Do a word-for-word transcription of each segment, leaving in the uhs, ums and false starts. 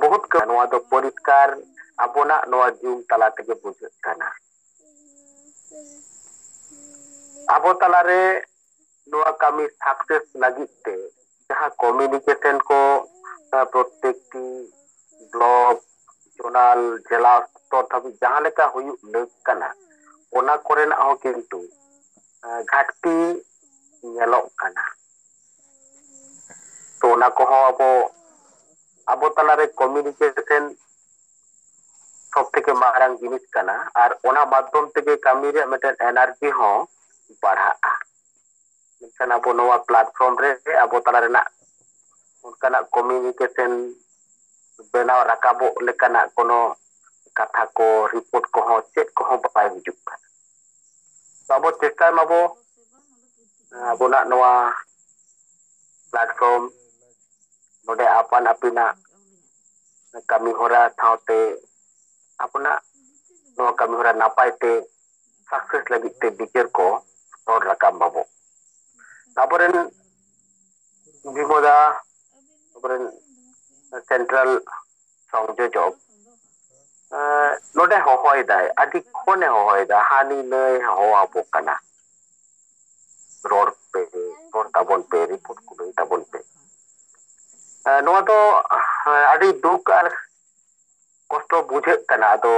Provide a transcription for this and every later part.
ᱵᱚᱦᱩᱛ ᱠᱟᱹᱢᱤ ᱱᱚᱣᱟ ᱫᱚ ᱯᱚᱨᱤᱥᱠᱟᱨ ᱟᱵᱚᱱᱟᱜ ᱱᱚᱣᱟ ᱡᱩᱢ ᱛᱟᱞᱟ ᱛᱮᱜᱮ ᱵᱩᱡᱷᱟᱹᱜ ᱠᱟᱱᱟ᱾ ᱟᱵᱚ ᱛᱟᱞᱟᱨᱮ ᱱᱚᱣᱟ ᱠᱟᱹᱢᱤ ᱥᱟᱠᱥᱮᱥ ᱞᱟᱹᱜᱤᱫ ᱛᱮ ᱡᱟᱦᱟᱸ ᱠᱚᱢᱤᱭᱩᱱᱤᱠᱮᱥᱚᱱ ᱠᱚ ᱯᱨᱚᱛᱮᱠᱴᱤ ᱵᱞᱚᱠ, ᱡᱳᱱᱟᱞ, ᱡᱮᱞᱟ ᱥᱛᱚᱨ ᱫᱷᱟᱹᱵᱤᱡ ᱡᱟᱦᱟᱸ ᱞᱮᱠᱟ ᱦᱩᱭᱩᱜ ᱞᱟᱹᱠ ᱠᱟᱱᱟ, ᱚᱱᱟ ᱠᱚᱨᱮᱱᱟᱜ ᱦᱚᱸ ᱠᱤᱱᱛᱩ ᱜᱷᱟᱴᱛᱤ ᱧᱮᱞᱚᱜ ᱠᱟᱱᱟ᱾ ᱛᱚ ᱚᱱᱟ ᱠᱚᱦᱚᱸ ᱟᱵᱚ ᱟᱵᱚ ᱛᱟᱞᱟᱨᱮ ᱠᱚᱢᱤᱭᱩᱱᱤᱠᱮᱥᱚᱱ ᱥᱚᱵ ᱛᱷᱮᱠᱮ ᱢᱟᱨᱟᱝ ᱡᱤᱱᱤᱥ ᱠᱟᱱᱟ, ᱟᱨ ᱚᱱᱟ ᱢᱟᱫᱽᱫᱷᱚᱢ ᱛᱮᱜᱮ ᱠᱟᱹᱢᱤ ᱨᱮᱭᱟᱜ ᱢᱤᱫᱴᱮᱱ ᱮᱱᱟᱨᱡᱤ ᱦᱚᱸ ᱵᱟᱲᱦᱟᱜᱼᱟ᱾ ᱢᱮᱱᱠᱷᱟᱱ ᱟᱵᱚ ᱱᱚᱣᱟ ᱯᱞᱟᱴᱯᱷᱚᱨᱢ ᱨᱮ ᱟᱵᱚ ᱛᱟᱞᱟ ᱨᱮᱱᱟᱜ ᱚᱱᱠᱟᱱᱟᱜ ᱠᱚᱢᱤᱭᱩᱱᱤᱠᱮᱥᱚᱱ ᱵᱮᱱᱟᱣ ᱨᱟᱠᱟᱵᱚᱜ ᱞᱮᱠᱟᱱᱟᱜ ᱠᱳᱱᱳ ᱠᱟᱛᱷᱟ ᱠᱚ, ᱨᱤᱯᱳᱨᱴ ᱠᱚᱦᱚᱸ ᱪᱮᱫ ᱠᱚᱦᱚᱸ ᱵᱟᱭ ᱦᱤᱡᱩᱜ ᱠᱟᱱᱟ᱾ ᱛᱚ ᱟᱵᱚ ᱪᱮᱥᱴᱟᱭ ᱢᱟᱵᱚ ᱟᱵᱚᱱᱟᱜ ᱱᱚᱣᱟ ᱯᱞᱟᱴᱯᱷᱚᱨᱢ ᱱᱚᱰᱮ ᱟᱯᱟᱱ ᱟᱹᱯᱤᱱᱟᱜ ᱠᱟᱹᱢᱤ ᱦᱚᱨᱟ ᱥᱟᱶᱛᱮ ᱟᱵᱚᱱᱟᱜ ᱱᱚᱣᱟ ᱠᱟᱹᱢᱤ ᱦᱚᱨᱟ ᱱᱟᱯᱟᱭ ᱛᱮ ᱥᱟᱠᱥᱮᱥ ᱞᱟᱹᱜᱤᱫ ᱛᱮ ᱵᱤᱪᱟᱹᱨ ᱠᱚ ᱨᱚᱲ ᱨᱟᱠᱟᱵ ᱢᱟᱵᱚ᱾ ᱟᱵᱚᱨᱮᱱ ᱵᱤᱢᱚᱫᱟ, ᱟᱵᱚᱨᱮᱱ ᱥᱮᱱᱴᱨᱟᱞ ᱥᱚᱝᱡᱳᱡᱚᱠ, ᱮᱸ, ᱱᱚᱰᱮ ᱦᱚᱦᱚᱭᱮᱫᱟᱭ, ᱟᱹᱰᱤ ᱠᱷᱚᱱᱮ ᱦᱚᱦᱚᱭᱮᱫᱟ, ᱦᱟᱹᱱᱤ ᱱᱟᱹᱭ ᱦᱚᱦᱚ ᱟᱵᱚ ᱠᱟᱱᱟ, ᱨᱚᱲ ᱯᱮ, ᱨᱚᱲ ᱛᱟᱵᱚᱱ ᱯᱮ, ᱨᱤᱯᱳᱨᱴ ᱠᱚ ᱞᱟᱹᱭ ᱛᱟᱵᱚᱱ ᱯᱮ᱾ ᱮᱸ, ᱱᱚᱣᱟ ᱫᱚ, ᱮᱸ, ᱟᱹᱰᱤ ᱫᱩᱠ ᱟᱨ ᱠᱚᱥᱴᱚ ᱵᱩᱡᱷᱟᱹᱜ ᱠᱟᱱᱟ᱾ ᱟᱫᱚ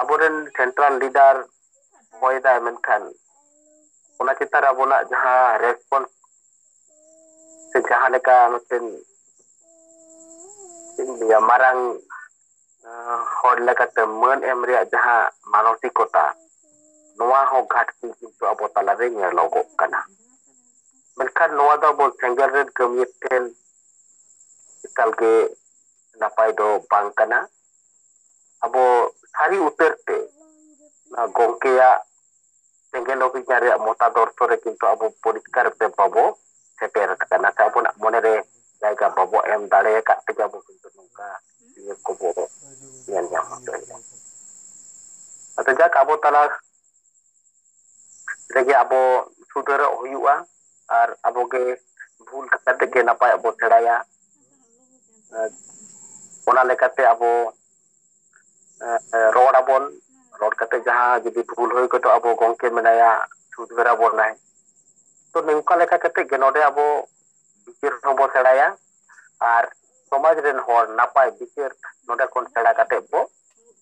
ᱟᱵᱚᱨᱮᱱ ᱥᱮᱱᱴᱨᱟᱞ ᱞᱤᱰᱟᱨ ᱦᱚᱦᱚᱭᱮᱫᱟᱭ, ᱢᱮᱱᱠᱷᱟᱱ ᱚᱱᱟ ᱪᱮᱛᱟᱱ ᱨᱮ ᱟᱵᱚᱱᱟᱜ ᱡᱟᱦᱟᱸ ᱨᱮᱥᱯᱚᱱᱥ ᱥᱮ ᱡᱟᱦᱟᱸ ᱞᱮᱠᱟ ᱢᱤᱫᱴᱮᱱ, ᱪᱮᱫ ᱤᱧ ᱞᱟᱹᱭᱟ, ᱢᱟᱨᱟᱝ, ᱟᱸ, ᱦᱚᱲ ᱞᱮᱠᱟᱛᱮ ᱢᱟᱹᱱ ᱮᱢ ᱨᱮᱭᱟᱜ ᱡᱟᱦᱟᱸ ᱢᱟᱱᱚᱥᱤᱠᱚᱛᱟ, ᱱᱚᱣᱟ ᱦᱚᱸ ᱜᱷᱟᱴᱛᱤ ᱠᱤᱱᱛᱩ ᱟᱵᱚ ᱛᱟᱞᱟᱨᱮ ᱧᱮᱞᱚᱜᱚᱜ ᱠᱟᱱᱟ᱾ ᱢᱮᱱᱠᱷᱟᱱ ᱱᱚᱣᱟ ᱫᱚ ᱟᱵᱚ ᱥᱮᱸᱜᱮᱞ ᱨᱮᱱ ᱠᱟᱹᱢᱤᱭᱟᱹ ᱴᱷᱮᱱ ᱮᱠᱟᱞ ᱜᱮ ᱱᱟᱯᱟᱭ ᱫᱚ ᱵᱟᱝ ᱠᱟᱱᱟ᱾ ᱟᱵᱚ ᱥᱟᱹᱨᱤ ᱩᱛᱟᱹᱨ ᱛᱮ ᱚᱱᱟ ᱜᱚᱢᱠᱮᱭᱟᱜ ᱥᱮᱸᱜᱮᱞ ᱚᱵᱷᱤᱡᱟᱱ ᱨᱮᱭᱟᱜ ᱢᱚᱛᱟᱫᱚᱨᱥᱚ ᱨᱮ ᱠᱤᱱᱛᱩ ᱟᱵᱚ ᱯᱚᱨᱤᱥᱠᱟᱨ ᱛᱮ ᱵᱟᱵᱚ ᱥᱮᱴᱮᱨ ᱟᱠᱟᱱᱟ, ᱥᱮ ᱟᱵᱚᱱᱟᱜ ᱢᱚᱱᱮᱨᱮ ᱡᱟᱭᱜᱟ ᱵᱟᱵᱚ ᱮᱢ ᱫᱟᱲᱮ ᱟᱠᱟᱫ ᱛᱮᱜᱮ ᱟᱵᱚ ᱠᱤᱱᱛᱩ ᱱᱚᱝᱠᱟ ᱤᱭᱟᱹ ᱠᱚᱵᱚ ᱧᱮᱞ ᱧᱟᱢ ᱦᱚᱪᱚᱭᱮᱫᱟ᱾ ᱟᱫᱚ ᱡᱟᱠ, ᱟᱵᱚ ᱛᱟᱞᱟ ᱨᱮᱜᱮ ᱟᱵᱚ ᱥᱩᱫᱷᱟᱹᱨᱚᱜ ᱦᱩᱭᱩᱜᱼᱟ, ᱟᱨ ᱟᱵᱚᱜᱮ ᱵᱷᱩᱞ ᱠᱟᱛᱮ ᱜᱮ ᱱᱟᱯᱟᱭᱟᱜ ᱵᱚ ᱥᱮᱬᱟᱭᱟ᱾ ᱚᱱᱟ ᱞᱮᱠᱟᱛᱮ ᱟᱵᱚ ᱨᱚᱲ ᱟᱵᱚᱱ, ᱨᱚᱲ ᱠᱟᱛᱮ ᱡᱟᱦᱟᱸ ᱡᱩᱫᱤ ᱵᱷᱩᱞ ᱦᱩᱭ ᱜᱚᱫᱚᱜ, ᱟᱵᱚ ᱜᱚᱢᱠᱮ ᱢᱮᱱᱟᱭᱟ, ᱥᱩᱫᱷᱟᱹᱨ ᱟᱵᱚᱱᱟᱭ᱾ ᱛᱚ ᱱᱚᱝᱠᱟ ᱞᱮᱠᱟ ᱠᱟᱛᱮ ᱜᱮ ᱱᱚᱰᱮ ᱟᱵᱚ ᱵᱤᱪᱟᱹᱨ ᱦᱚᱸᱵᱚ ᱥᱮᱬᱟᱭᱟ ᱟᱨ ᱥᱚᱢᱟᱡᱽ ᱨᱮᱱ ᱦᱚᱲ ᱱᱟᱯᱟᱭ ᱵᱤᱪᱟᱹᱨ ᱱᱚᱰᱮ ᱠᱷᱚᱱ ᱥᱮᱬᱟ ᱠᱟᱛᱮ ᱵᱚ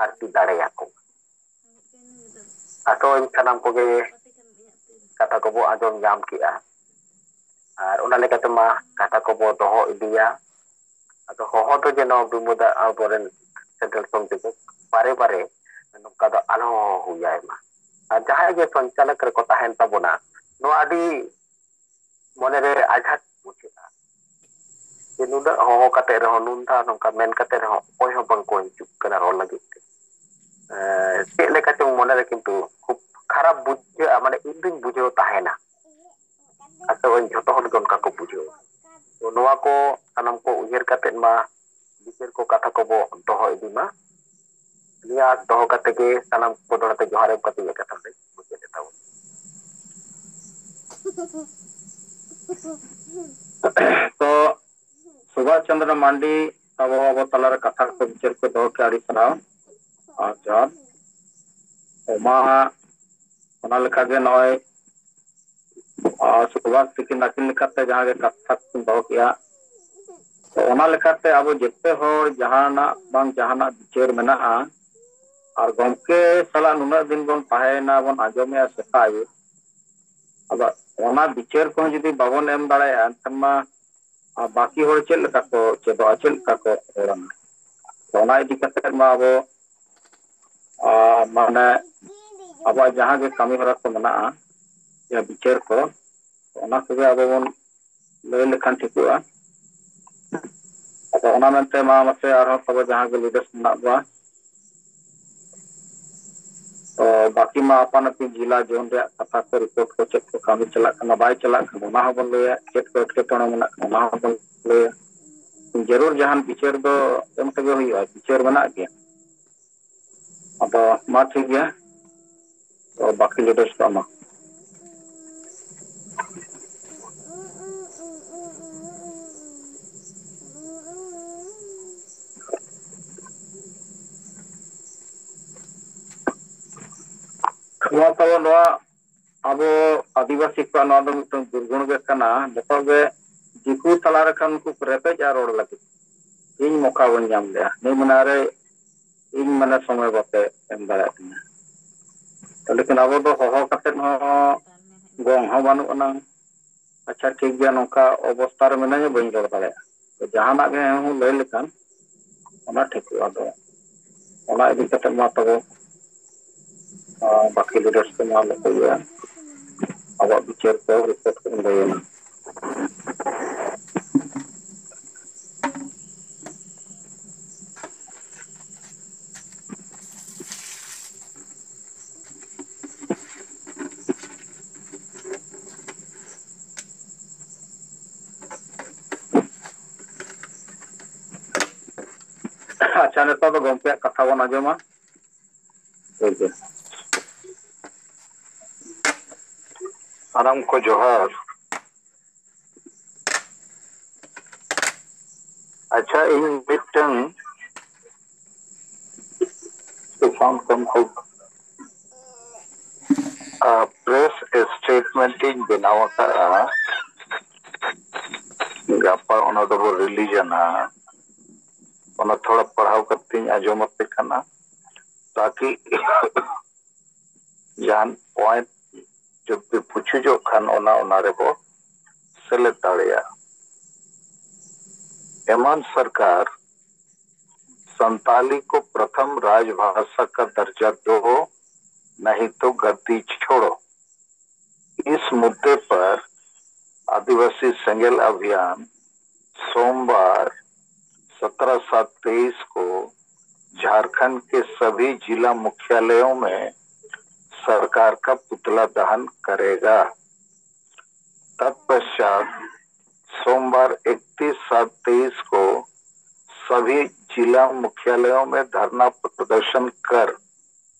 ᱟᱨᱠᱤ ᱫᱟᱲᱮᱭᱟᱠᱚ᱾ ᱟᱥᱚᱜ ᱟᱹᱧ ᱥᱟᱱᱟᱢ ᱠᱚᱜᱮ ᱠᱟᱛᱷᱟ ᱠᱚᱵᱚ ᱟᱸᱡᱚᱢ ᱧᱟᱢ ᱠᱮᱜᱼᱟ᱾ ᱟᱨ ᱚᱱᱟ ᱞᱮᱠᱟᱛᱮ ᱢᱟ ᱠᱟᱛᱷᱟ ᱠᱚᱵᱚ ᱫᱚᱦᱚ ᱤᱫᱤᱭᱟ᱾ ᱟᱫᱚ ᱦᱚᱦᱚ ᱫᱚ ᱡᱮᱱᱚ ᱵᱤᱢᱚᱫᱟ ᱟᱵᱚᱨᱮᱱ ᱥᱮᱸᱫᱽᱨᱟ ᱥᱚᱢᱤᱛᱤ ᱠᱚ ᱵᱟᱨᱮ ᱵᱟᱨᱮ ᱱᱚᱝᱠᱟ ᱫᱚ ᱟᱞᱚ ᱦᱚᱦᱚ ᱦᱩᱭᱟᱭ ᱢᱟ᱾ ᱟᱨ ᱡᱟᱦᱟᱸᱭ ᱜᱮ ᱥᱚᱧᱪᱟᱞᱚᱠ ᱨᱮᱠᱚ ᱛᱟᱦᱮᱱ ᱛᱟᱵᱚᱱᱟ, ᱱᱚᱣᱟ ᱟᱹᱰᱤ ᱢᱚᱱᱮᱨᱮ ᱟᱡᱷᱟᱴ ᱵᱩᱡᱷᱟᱹᱜᱼᱟ᱾ ᱡᱮ ᱱᱩᱱᱟᱹᱜ ᱦᱚᱦᱚ ᱠᱟᱛᱮ ᱨᱮᱦᱚᱸ, ᱱᱩᱱ ᱫᱷᱟᱣ ᱱᱚᱝᱠᱟ ᱢᱮᱱ ᱠᱟᱛᱮ ᱨᱮᱦᱚᱸ ᱚᱠᱚᱭ ᱦᱚᱸ ᱵᱟᱝ ᱠᱚ ᱦᱤᱡᱩᱜ ᱠᱟᱱᱟ ᱨᱚᱲ ᱞᱟᱹᱜᱤᱫ ᱛᱮ᱾ ᱮᱸ, ᱪᱮᱫ ᱞᱮᱠᱟ ᱪᱚᱝ ᱢᱚᱱᱮᱨᱮ ᱠᱤᱱᱛᱩ ᱠᱷᱩᱵ ᱠᱷᱟᱨᱟᱯ ᱵᱩᱡᱷᱟᱹᱜᱼᱟ, ᱢᱟᱱᱮ ᱤᱧ ᱫᱩᱧ ᱵᱩᱡᱷᱟᱹᱣ ᱛᱟᱦᱮᱱᱟ᱾ ᱟᱥᱚᱜ ᱟᱹᱧ ᱡᱷᱚᱛᱚ ᱦᱚᱲ ᱜᱮ ᱚᱱᱠᱟ ᱠᱚ ᱵᱩᱡᱷᱟᱹᱣᱟ᱾ ᱛᱚ ᱱᱚᱣᱟ ᱠᱚ ᱥᱟᱱᱟᱢ ᱠᱚ ᱩᱭᱦᱟᱹᱨ ᱠᱟᱛᱮ ᱢᱟ ᱵᱤᱪᱟᱹᱨ ᱠᱚ ᱠᱟᱛᱷᱟ ᱠᱚᱵᱚ ᱫᱚᱦᱚ ᱤᱫᱤ ᱢᱟ᱾ ᱱᱤᱭᱟᱹ ᱟᱸᱥ ᱫᱚᱦᱚ ᱠᱟᱛᱮ ᱜᱮ ᱥᱟᱱᱟᱢ ᱠᱚ ᱫᱚᱲᱦᱟ ᱛᱮ ᱡᱚᱦᱟᱨ ᱮᱢ ᱠᱟᱛᱮ ᱤᱧᱟᱹᱜ ᱠᱟᱛᱷᱟ ᱫᱚᱧ ᱢᱩᱪᱟᱹᱫ ᱮᱫ ᱛᱟᱵᱚᱱᱟ᱾ ᱛᱚ ᱥᱩᱵᱷᱟᱥ ᱪᱚᱱᱫᱨᱚ ᱢᱟᱱᱰᱤ ᱟᱵᱚ ᱟᱵᱚ ᱛᱟᱞᱟᱨᱮ ᱠᱟᱛᱷᱟ ᱠᱚ ᱵᱤᱪᱟᱹᱨ ᱠᱚ ᱫᱚᱦᱚ ᱠᱮᱫᱟ, ᱟᱹᱰᱤ ᱥᱟᱨᱦᱟᱣ ᱟᱨ ᱡᱚᱦᱟᱨ᱾ ᱚᱱᱟ ᱚᱱᱟ ᱞᱮᱠᱟᱜᱮ ᱱᱚᱜᱼᱚᱭ ᱟᱨ ᱥᱩᱵᱷᱟᱥ ᱛᱤᱠᱤᱱ ᱟᱹᱠᱤᱱ ᱞᱮᱠᱟᱛᱮ ᱡᱟᱦᱟᱸ ᱜᱮ ᱠᱟᱛᱷᱟ ᱠᱤᱱ ᱫᱚᱦᱚ ᱠᱮᱜᱼᱟ, ᱛᱚ ᱚᱱᱟ ᱞᱮᱠᱟᱛᱮ ᱟᱵᱚ ᱡᱮᱛᱮ ᱦᱚᱲ ᱡᱟᱦᱟᱱᱟᱜ ᱵᱟᱝ ᱡᱟᱦᱟᱱᱟᱜ ᱵᱤᱪᱟᱹᱨ ᱢᱮᱱᱟᱜᱼᱟ, ᱟᱨ ᱜᱚᱢᱠᱮ ᱥᱟᱞᱟᱜ ᱱᱩᱱᱟᱹᱜ ᱫᱤᱱ ᱵᱚᱱ ᱛᱟᱦᱮᱸᱭᱮᱱᱟ, ᱵᱚᱱ ᱟᱸᱡᱚᱢᱮᱜᱼᱟ ᱥᱮᱛᱟᱜ ᱟᱹᱭᱩᱵ, ᱟᱫᱚ ᱚᱱᱟ ᱵᱤᱪᱟᱹᱨ ᱠᱚᱦᱚᱸ ᱡᱩᱫᱤ ᱵᱟᱵᱚᱱ ᱮᱢ ᱫᱟᱲᱮᱭᱟᱜᱼᱟ, ᱮᱱᱠᱷᱟᱱ ᱢᱟ ᱟᱨ ᱵᱟᱹᱠᱤ ᱦᱚᱲ ᱪᱮᱫ ᱞᱮᱠᱟ ᱠᱚ ᱪᱮᱫᱚᱜᱼᱟ, ᱪᱮᱫ ᱞᱮᱠᱟ ᱠᱚ ᱨᱚᱲᱟ? ᱛᱚ ᱚᱱᱟ ᱤᱫᱤ ᱠᱟᱛᱮ ᱢᱟ ᱟᱵᱚ ᱟᱨ ᱢᱟᱱᱮ ᱟᱵᱚᱣᱟᱜ ᱡᱟᱦᱟᱸ ᱜᱮ ᱠᱟᱹᱢᱤ ᱦᱚᱨᱟ ᱠᱚ ᱢᱮᱱᱟᱜᱼᱟ, ᱡᱟᱦᱟᱸ ᱵᱤᱪᱟᱹᱨ ᱠᱚ, ᱚᱱᱟ ᱠᱚᱜᱮ ᱟᱵᱚ ᱵᱚᱱ ᱞᱟᱹᱭ ᱞᱮᱠᱷᱟᱱ ᱴᱷᱤᱠᱚᱜᱼᱟ᱾ ᱟᱫᱚ ᱚᱱᱟ ᱢᱮᱱᱛᱮ ᱢᱟ ᱢᱟᱥᱮ ᱟᱨᱦᱚᱸ ᱛᱚᱵᱮ ᱡᱟᱦᱟᱸ ᱜᱮ leaders ᱢᱮᱱᱟᱜ ᱵᱚᱣᱟ, ᱛᱚ ᱵᱟᱹᱠᱤ ᱢᱟ ᱟᱯᱟᱱ ᱟᱹᱯᱤᱱ ᱡᱮᱞᱟ ᱡᱳᱱ ᱨᱮᱭᱟᱜ ᱠᱟᱛᱷᱟ ᱠᱚ, report ᱠᱚ, ᱪᱮᱫ ᱠᱚ ᱠᱟᱹᱢᱤ ᱪᱟᱞᱟᱜ ᱠᱟᱱᱟ ᱵᱟᱭ ᱪᱟᱞᱟᱜ ᱠᱟᱱᱟ ᱚᱱᱟ ᱦᱚᱸᱵᱚᱱ ᱞᱟᱹᱭᱟ, ᱪᱮᱫ ᱠᱚ ᱮᱴᱠᱮᱴᱚᱬᱮ ᱢᱮᱱᱟᱜ ᱠᱟᱱᱟ ᱚᱱᱟ ᱦᱚᱸᱵᱚᱱ ᱞᱟᱹᱭᱟ᱾ ᱡᱟᱹᱨᱩᱲ ᱡᱟᱦᱟᱱ ᱵᱤᱪᱟᱹᱨ ᱫᱚ ᱮᱢ ᱛᱮᱜᱮ ᱦᱩᱭᱩᱜᱼᱟ, ᱵᱤᱪᱟᱹᱨ ᱢᱮᱱᱟᱜ ᱜᱮᱭᱟ᱾ ᱟᱫᱚ ᱢᱟ ᱴᱷᱤᱠ ᱜᱮᱭᱟ, ᱛᱚ ᱵᱟᱹᱠᱤ leaders ᱠᱚᱣᱟᱜ ᱢᱟ᱾ ᱱᱚᱣᱟ ᱛᱟᱵᱚ ᱱᱚᱣᱟ ᱟᱵᱚ ᱟᱹᱫᱤᱵᱟᱹᱥᱤ ᱠᱚᱣᱟᱜ ᱱᱚᱣᱟ ᱫᱚ ᱢᱤᱫᱴᱟᱝ ᱫᱩᱨᱜᱩᱱ ᱜᱮ ᱠᱟᱱᱟ᱾ ᱡᱚᱛᱚ ᱜᱮ ᱫᱤᱠᱩ ᱛᱟᱞᱟ ᱨᱮ ᱠᱷᱟᱱ ᱩᱱᱠᱩ ᱠᱚ ᱨᱮᱯᱮᱡᱼᱟ ᱨᱚᱲ ᱞᱟᱹᱜᱤᱫ᱾ ᱤᱧ ᱢᱚᱠᱟ ᱵᱟᱹᱧ ᱧᱟᱢ ᱞᱮᱜᱼᱟ᱾ ᱱᱩᱭ ᱢᱮᱱᱟ, "ᱟᱨᱮ, ᱤᱧ ᱢᱟᱱᱮ ᱥᱚᱢᱚᱭ ᱵᱟᱯᱮ ᱮᱢ ᱫᱟᱲᱮᱭᱟᱜ ᱠᱟᱱᱟ᱾" ᱞᱮᱠᱤᱱ ᱟᱵᱚ ᱫᱚ ᱦᱚᱦᱚ ᱠᱟᱛᱮ ᱦᱚᱸ ᱜᱚᱝ ᱦᱚᱸ ᱵᱟᱹᱱᱩᱜ ᱟᱱᱟᱝ᱾ ᱟᱪᱪᱷᱟ, ᱴᱷᱤᱠ ᱜᱮᱭᱟ, ᱱᱚᱝᱠᱟ ᱚᱵᱚᱥᱛᱟ ᱨᱮ ᱢᱮᱱᱟᱹᱧᱟ, ᱵᱟᱹᱧ ᱨᱚᱲ ᱫᱟᱲᱮᱭᱟᱜᱼᱟ᱾ ᱛᱚ, ᱡᱟᱦᱟᱱᱟᱜ ᱜᱮ ᱦᱮᱸ ᱦᱩᱸ ᱞᱟᱹᱭ ᱞᱮᱠᱷᱟᱱ ᱚᱱᱟ ᱴᱷᱤᱠᱚᱜᱼᱟ᱾ ᱟᱫᱚ ᱚᱱᱟ ᱤᱫᱤ ᱠᱟᱛᱮ ᱢᱟ ᱛᱟᱵᱚ, ᱟᱸ, ᱵᱟᱹᱠᱤ ᱞᱤᱰᱟᱨᱥ ᱠᱚ ᱢᱟ ᱞᱟᱹᱭ ᱦᱩᱭᱩᱜᱼᱟ᱾ ᱟᱵᱚᱣᱟᱜ ᱵᱤᱪᱟᱹᱨ ᱠᱚ ᱨᱤᱯᱳᱨᱴ ᱠᱚ ᱞᱟᱹᱭ ᱟᱢᱟ᱾ ᱟᱪᱪᱷᱟ, ᱱᱤᱛᱚᱜ ᱫᱚ ᱜᱚᱢᱠᱮᱭᱟᱜ ᱠᱟᱛᱷᱟ ᱵᱚᱱ ᱟᱸᱡᱚᱢᱟ᱾ ᱴᱷᱤᱠ ᱜᱮᱭᱟ᱾ ᱥᱟᱱᱟᱢ ᱠᱚ ᱡᱚᱦᱟᱨ᱾ ᱟᱪᱪᱷᱟ, ᱤᱧ ᱢᱤᱫᱴᱟᱝ ᱥᱩᱥᱟᱱᱛ ᱠᱷᱚᱱ ᱠᱷᱩᱵ, ᱟ, ᱯᱨᱮᱥ ᱥᱴᱮᱴᱢᱮᱱᱴ ᱤᱧ ᱵᱮᱱᱟᱣ ᱟᱠᱟᱫᱼᱟ᱾ ᱜᱟᱯᱟ ᱚᱱᱟ ᱫᱚᱵᱚ ᱨᱤᱞᱤᱡᱟ ᱱᱟᱦᱟᱜ᱾ ᱚᱱᱟ ᱛᱷᱚᱲᱟ ᱯᱟᱲᱦᱟᱣ ᱠᱟᱛᱮᱧ ᱟᱸᱡᱚᱢ ᱟᱯᱮ ᱠᱟᱱᱟ, ᱛᱟᱠᱤ ᱡᱟᱦᱟᱱ ᱯᱚᱭᱮᱱᱴ ᱡᱩᱫᱤ ᱯᱩᱪᱷᱩᱡᱚᱜ ᱠᱷᱟᱱ, ᱚᱱᱟ, ᱚᱱᱟ ᱨᱮᱵᱚ ᱥᱮᱞᱮᱫ ᱫᱟᱲᱮᱭᱟᱜᱼᱟ᱾ ᱮᱢᱟᱱ ᱥᱚᱨᱠᱟᱨ ᱥᱟᱱᱛᱟᱞᱤ ᱠᱚ ᱯᱨᱚᱛᱷᱚᱢ ᱨᱟᱡᱽᱵᱷᱟᱥᱟ ᱠᱟ ᱫᱟᱨᱡᱟ ᱫᱚ, ᱱᱟᱦᱤ ᱛᱚ ᱜᱟᱫᱫᱤ ᱪᱷᱳᱲᱚ᱾ ᱤᱥ ᱢᱩᱫᱫᱮ ᱯᱟᱨ ᱟᱹᱫᱤᱵᱟᱹᱥᱤ ᱥᱮᱸᱜᱮᱞ ᱟᱵᱷᱤᱭᱟᱱ ᱥᱳᱢᱵᱟᱨ ᱥᱚᱛᱨᱚ ᱥᱟᱛ ᱛᱮᱭᱤᱥ ᱠᱚ ᱡᱷᱟᱨᱠᱷᱚᱸᱰ ᱠᱮ ᱥᱟᱵᱷᱤ ᱡᱤᱞᱟ ᱢᱩᱠᱷᱭᱟᱞᱚᱭᱚ ᱢᱮ ᱥᱚᱨᱠᱟᱨ ᱠᱟ ᱯᱩᱛᱞᱟ ᱫᱟᱦᱟᱱ ᱠᱟᱨᱮᱜᱟ᱾ ᱛᱟᱛᱯᱟᱥᱪᱟᱛ ᱥᱳᱢᱵᱟᱨ ᱮᱠᱛᱤᱥ ᱥᱟᱛ ᱛᱮᱭᱤᱥ ᱠᱚ ᱥᱟᱵᱷᱤ ᱡᱤᱞᱟ ᱢᱩᱠᱷᱭᱟᱞᱚᱭᱚ ᱢᱮ ᱫᱷᱟᱨᱱᱟ ᱯᱨᱚᱫᱚᱨᱥᱚᱱ ᱠᱟᱨ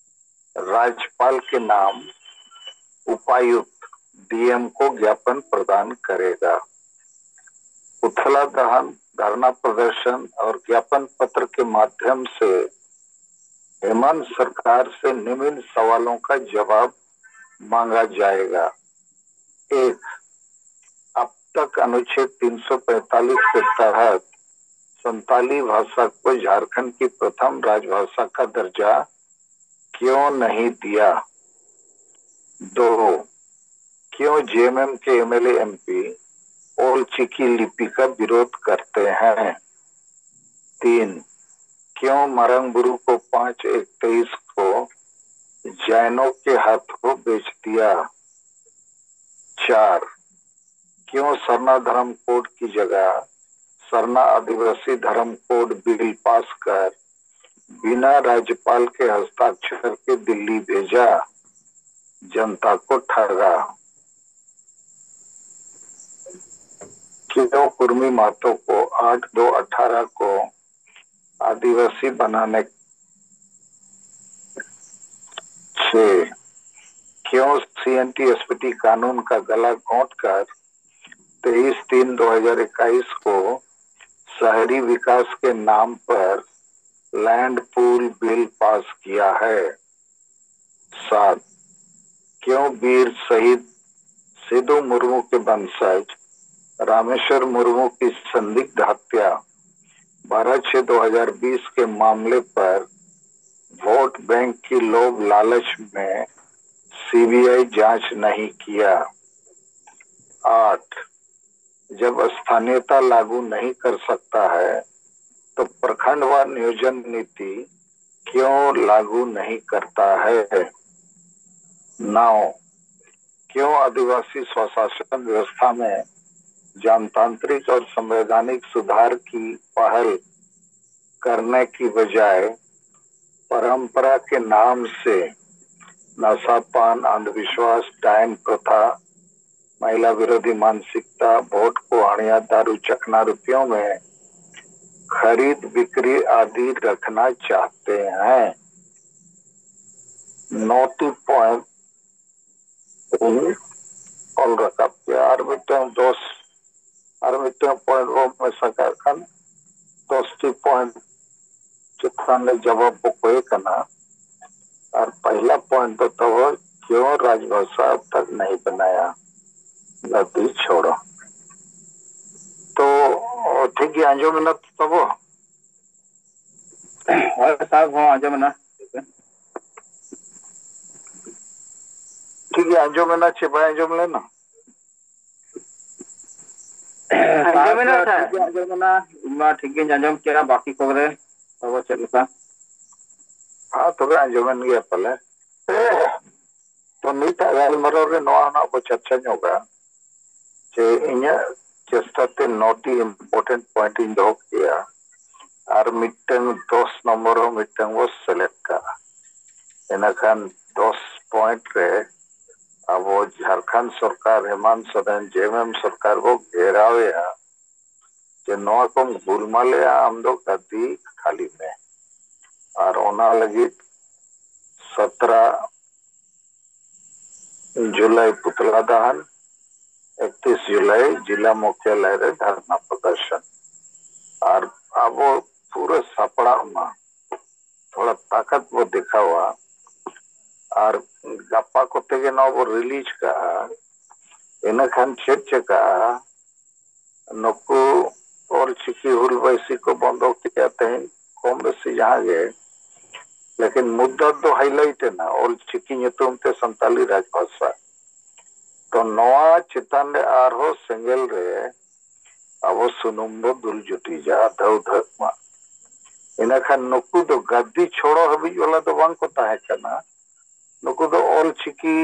ᱨᱟᱡᱽᱯᱟᱞ ᱠᱮ ᱱᱟᱢ ᱩᱯᱟᱭᱩᱠᱛ ᱰᱤ ᱮᱢ ᱠᱚ ᱜᱭᱟᱯᱚᱱ ᱯᱨᱚᱫᱟᱱ ᱠᱟᱨᱮᱜᱟ᱾ ᱯᱩᱛᱞᱟ ᱫᱟᱦᱟᱱ, ᱫᱷᱟᱨᱱᱟ ᱯᱨᱚᱫᱚᱨᱥᱚᱱ ᱚᱨ ᱜᱭᱟᱯᱚᱱ ᱯᱚᱛᱨᱚ ᱠᱮ ᱢᱟᱫᱷᱭᱚᱢ ᱥᱮ हेमंत सरकार से निम्न सवालों का जवाब मांगा जाएगा। एक, अब तक अनुच्छेद तीन सौ पैंतालीस के तहत संताली भाषा को झारखंड की प्रथम राजभाषा का दर्जा क्यों नहीं दिया? दो, क्यों जेएमएम के एमएलए एमपी ओल चिकी लिपि का विरोध करते हैं? तीन, क्यों मारंग बुरु को पाँच एक तेईस को जैनों के हाथों बेच दिया? चार, क्यों सरना धर्म कोड की जगह सरना आदिवासी धर्म कोड बिल पास कर बिना राज्यपाल के हस्ताक्षर के दिल्ली भेजा, जनता को ठगा? क्यों कुर्मी महतो को आठ दो अठारह को आदिवासी बनाने? छह, क्यों सीएनटी एसपीटी कानून का गला घोंट कर तेईस तीन दो हजार इक्कीस को शहरी विकास के नाम पर लैंड पूल बिल पास किया है? सात, क्यों वीर शहीद सिद्धू मुर्मू के वंशज रामेश्वर मुर्मू की संदिग्ध हत्या बारह छह दो हजार बीस के मामले पर वोट बैंक की लोभ लालच में सीबीआई जांच नहीं किया? आठ, जब स्थानीयता लागू नहीं कर सकता है, तो प्रखंडवार नियोजन नीति क्यों लागू नहीं करता है? नौ, क्यों आदिवासी स्वशासन व्यवस्था में जनतांत्रिक और संवैधानिक सुधार की पहल करने की बजाय परंपरा के नाम से नशापान, अंधविश्वास, डायन प्रथा, महिला विरोधी मानसिकता, वोट को हणिया, दारू, चखना रुपयों में खरीद बिक्री आदि रखना चाहते हैं? नौटी पॉइंट ᱚᱞ ᱨᱟᱠᱟᱵ ᱠᱮᱭᱟ᱾ ᱟᱨ ᱢᱤᱫᱴᱟᱝ ᱫᱚᱥ, ᱟᱨ ᱢᱤᱫᱴᱟᱝ ᱯᱚᱭᱮᱱᱴ ᱵᱚᱱ ᱢᱮᱥᱟ ᱠᱟᱜ ᱠᱷᱟᱱ ᱫᱚᱥ ᱴᱤ ᱯᱚᱭᱮᱱᱴ ᱪᱮᱛᱟᱱ ᱨᱮ ᱡᱚᱵᱟᱵ ᱵᱚ ᱠᱚᱭᱮ ᱠᱟᱱᱟ᱾ तो तब क्यों राजभाषा अब तक नहीं बनाया? गद्दी छोड़ो। तो ठीक ᱜᱮ ᱟᱸᱡᱚᱢ ᱮᱱᱟ ᱛᱚ ᱛᱟᱵᱚ? ᱦᱳᱭ ᱥᱟᱨ, ᱦᱚᱸ ᱟᱸᱡᱚᱢ ᱮᱱᱟ᱾ ᱴᱷᱤᱠ ᱜᱮ ᱟᱸᱡᱚᱢ ᱮᱱᱟ ᱪᱮ ᱵᱟᱭ ᱟᱸᱡᱚᱢ ᱞᱮᱱᱟ? ᱟᱸᱡᱚᱢ ᱮᱱᱟ ᱥᱟᱨ᱾ ᱴᱷᱤᱠ ᱜᱮ ᱟᱸᱡᱚᱢ ᱮᱱᱟ, ᱤᱧ ᱢᱟ ᱴᱷᱤᱠ ᱜᱤᱧ ᱟᱸᱡᱚᱢ ᱠᱮᱜᱼᱟ, ᱵᱟᱹᱠᱤ ᱠᱚᱨᱮ ᱛᱚᱵᱮ ᱪᱮᱫ ᱞᱮᱠᱟ? ᱦᱮᱸ, ᱛᱚᱵᱮ ᱟᱸᱡᱚᱢᱮᱱ ᱜᱮᱭᱟ ᱯᱟᱞᱮ᱾ ᱛᱚ ᱱᱤᱛᱟᱜ ᱜᱟᱞᱢᱟᱨᱟᱣ ᱨᱮ ᱱᱚᱣᱟ ᱦᱚᱸ ᱱᱟᱜ ᱵᱚ ᱪᱟᱨᱪᱟ ᱧᱚᱜᱟ ᱡᱮ ᱤᱧᱟᱹᱜ ᱪᱮᱥᱴᱟ ᱛᱮ ᱱᱚ ᱴᱤ important point ᱤᱧ ᱫᱚᱦᱚ ᱠᱮᱜᱼᱟ, ᱟᱨ ᱢᱤᱫᱴᱟᱝ ᱫᱚᱥ ᱱᱚᱢᱵᱚᱨ ᱦᱚᱸ ᱢᱤᱫᱴᱟᱝ ᱵᱚ ᱥᱮᱞᱮᱫ ᱠᱟᱜᱼᱟ᱾ ᱤᱱᱟᱹᱠᱷᱟᱱ ᱫᱚᱥ point ᱨᱮ ᱟᱵᱚ ᱡᱷᱟᱲᱠᱷᱚᱸᱰ ᱥᱚᱨᱠᱟᱨ, ᱦᱮᱢᱟᱱᱛ ᱥᱚᱨᱮᱱ, ᱡᱮ ᱮᱢ ᱮᱢ ᱥᱚᱨᱠᱟᱨ ᱵᱚ ᱜᱷᱮᱨᱟᱣᱮᱭᱟ ᱡᱮ ᱱᱚᱣᱟ ᱠᱚᱢ ᱜᱩᱞᱢᱟᱞᱮᱜᱼᱟ, ᱟᱢ ᱫᱚ ᱜᱟᱹᱫᱤ ᱠᱷᱟᱹᱞᱤ ᱢᱮ᱾ ᱟᱨ ᱚᱱᱟ ᱞᱟᱹᱜᱤᱫ ᱥᱟᱛᱨᱟ ᱡᱩᱞᱟᱭ ᱯᱩᱛᱞᱟ ᱫᱟᱦᱟᱱ, ᱮᱠᱛᱤᱥ ᱡᱩᱞᱟᱭ ᱡᱤᱞᱟ ᱢᱩᱠᱷᱭᱟᱞᱚᱭ ᱨᱮ ᱫᱷᱟᱨᱱᱟ ᱯᱨᱚᱫᱚᱨᱥᱚᱱ᱾ ᱟᱨ ᱟᱵᱚ ᱯᱩᱨᱟᱹ ᱥᱟᱯᱲᱟᱜ ᱢᱟ, ᱛᱷᱚᱲᱟ ᱛᱟᱠᱟᱛ ᱵᱚ ᱫᱮᱠᱷᱟᱣᱟ᱾ ᱟᱨ ᱜᱟᱯᱟ ᱠᱚᱛᱮ ᱜᱮ ᱱᱚᱣᱟ ᱵᱚ ᱨᱤᱞᱤᱡᱽ ᱠᱟᱜᱼᱟ᱾ ᱤᱱᱟᱹᱠᱷᱟᱱ ᱪᱮᱫ ᱪᱮᱠᱟᱜᱼᱟ? ᱱᱩᱠᱩ ᱚᱞ ᱪᱤᱠᱤ ᱦᱩᱞ ᱵᱟᱭᱥᱤ ᱠᱚ ᱵᱚᱱᱫᱚ ᱠᱮᱫᱼᱟ ᱛᱮᱦᱮᱧ, ᱠᱚᱢ ᱵᱮᱥᱤ ᱡᱟᱦᱟᱸ ᱜᱮ, ᱞᱮᱠᱤᱱ ᱢᱩᱫᱽᱫᱟ ᱫᱚ ᱦᱟᱭᱞᱟᱭᱤᱴ ᱮᱱᱟ ᱚᱞ ᱪᱤᱠᱤ ᱧᱩᱛᱩᱢ ᱛᱮ ᱥᱟᱱᱛᱟᱞᱤ ᱨᱟᱡᱽ ᱵᱷᱟᱥᱟ᱾ ᱛᱚ ᱱᱚᱣᱟ ᱪᱮᱛᱟᱱ ᱨᱮ ᱟᱨᱦᱚᱸ ᱥᱮᱸᱜᱮᱞ ᱨᱮ ᱟᱵᱚ ᱥᱩᱱᱩᱢ ᱵᱚ ᱫᱩᱞ ᱡᱩᱴᱤᱡᱟ, ᱫᱷᱟᱹᱣ ᱫᱷᱟᱹᱣ ᱢᱟ᱾ ᱤᱱᱟᱹᱠᱷᱟᱱ ᱱᱩᱠᱩ ᱫᱚ ᱜᱟᱫᱽᱫᱤ ᱪᱷᱚᱲᱚ ᱦᱟᱹᱵᱤᱡ ᱵᱟᱞᱟ ᱫᱚ ᱵᱟᱝ ᱠᱚ ᱛᱟᱦᱮᱸ ᱠᱟᱱᱟ᱾ ᱱᱩᱠᱩ ᱫᱚ ᱚᱞ ᱪᱤᱠᱤ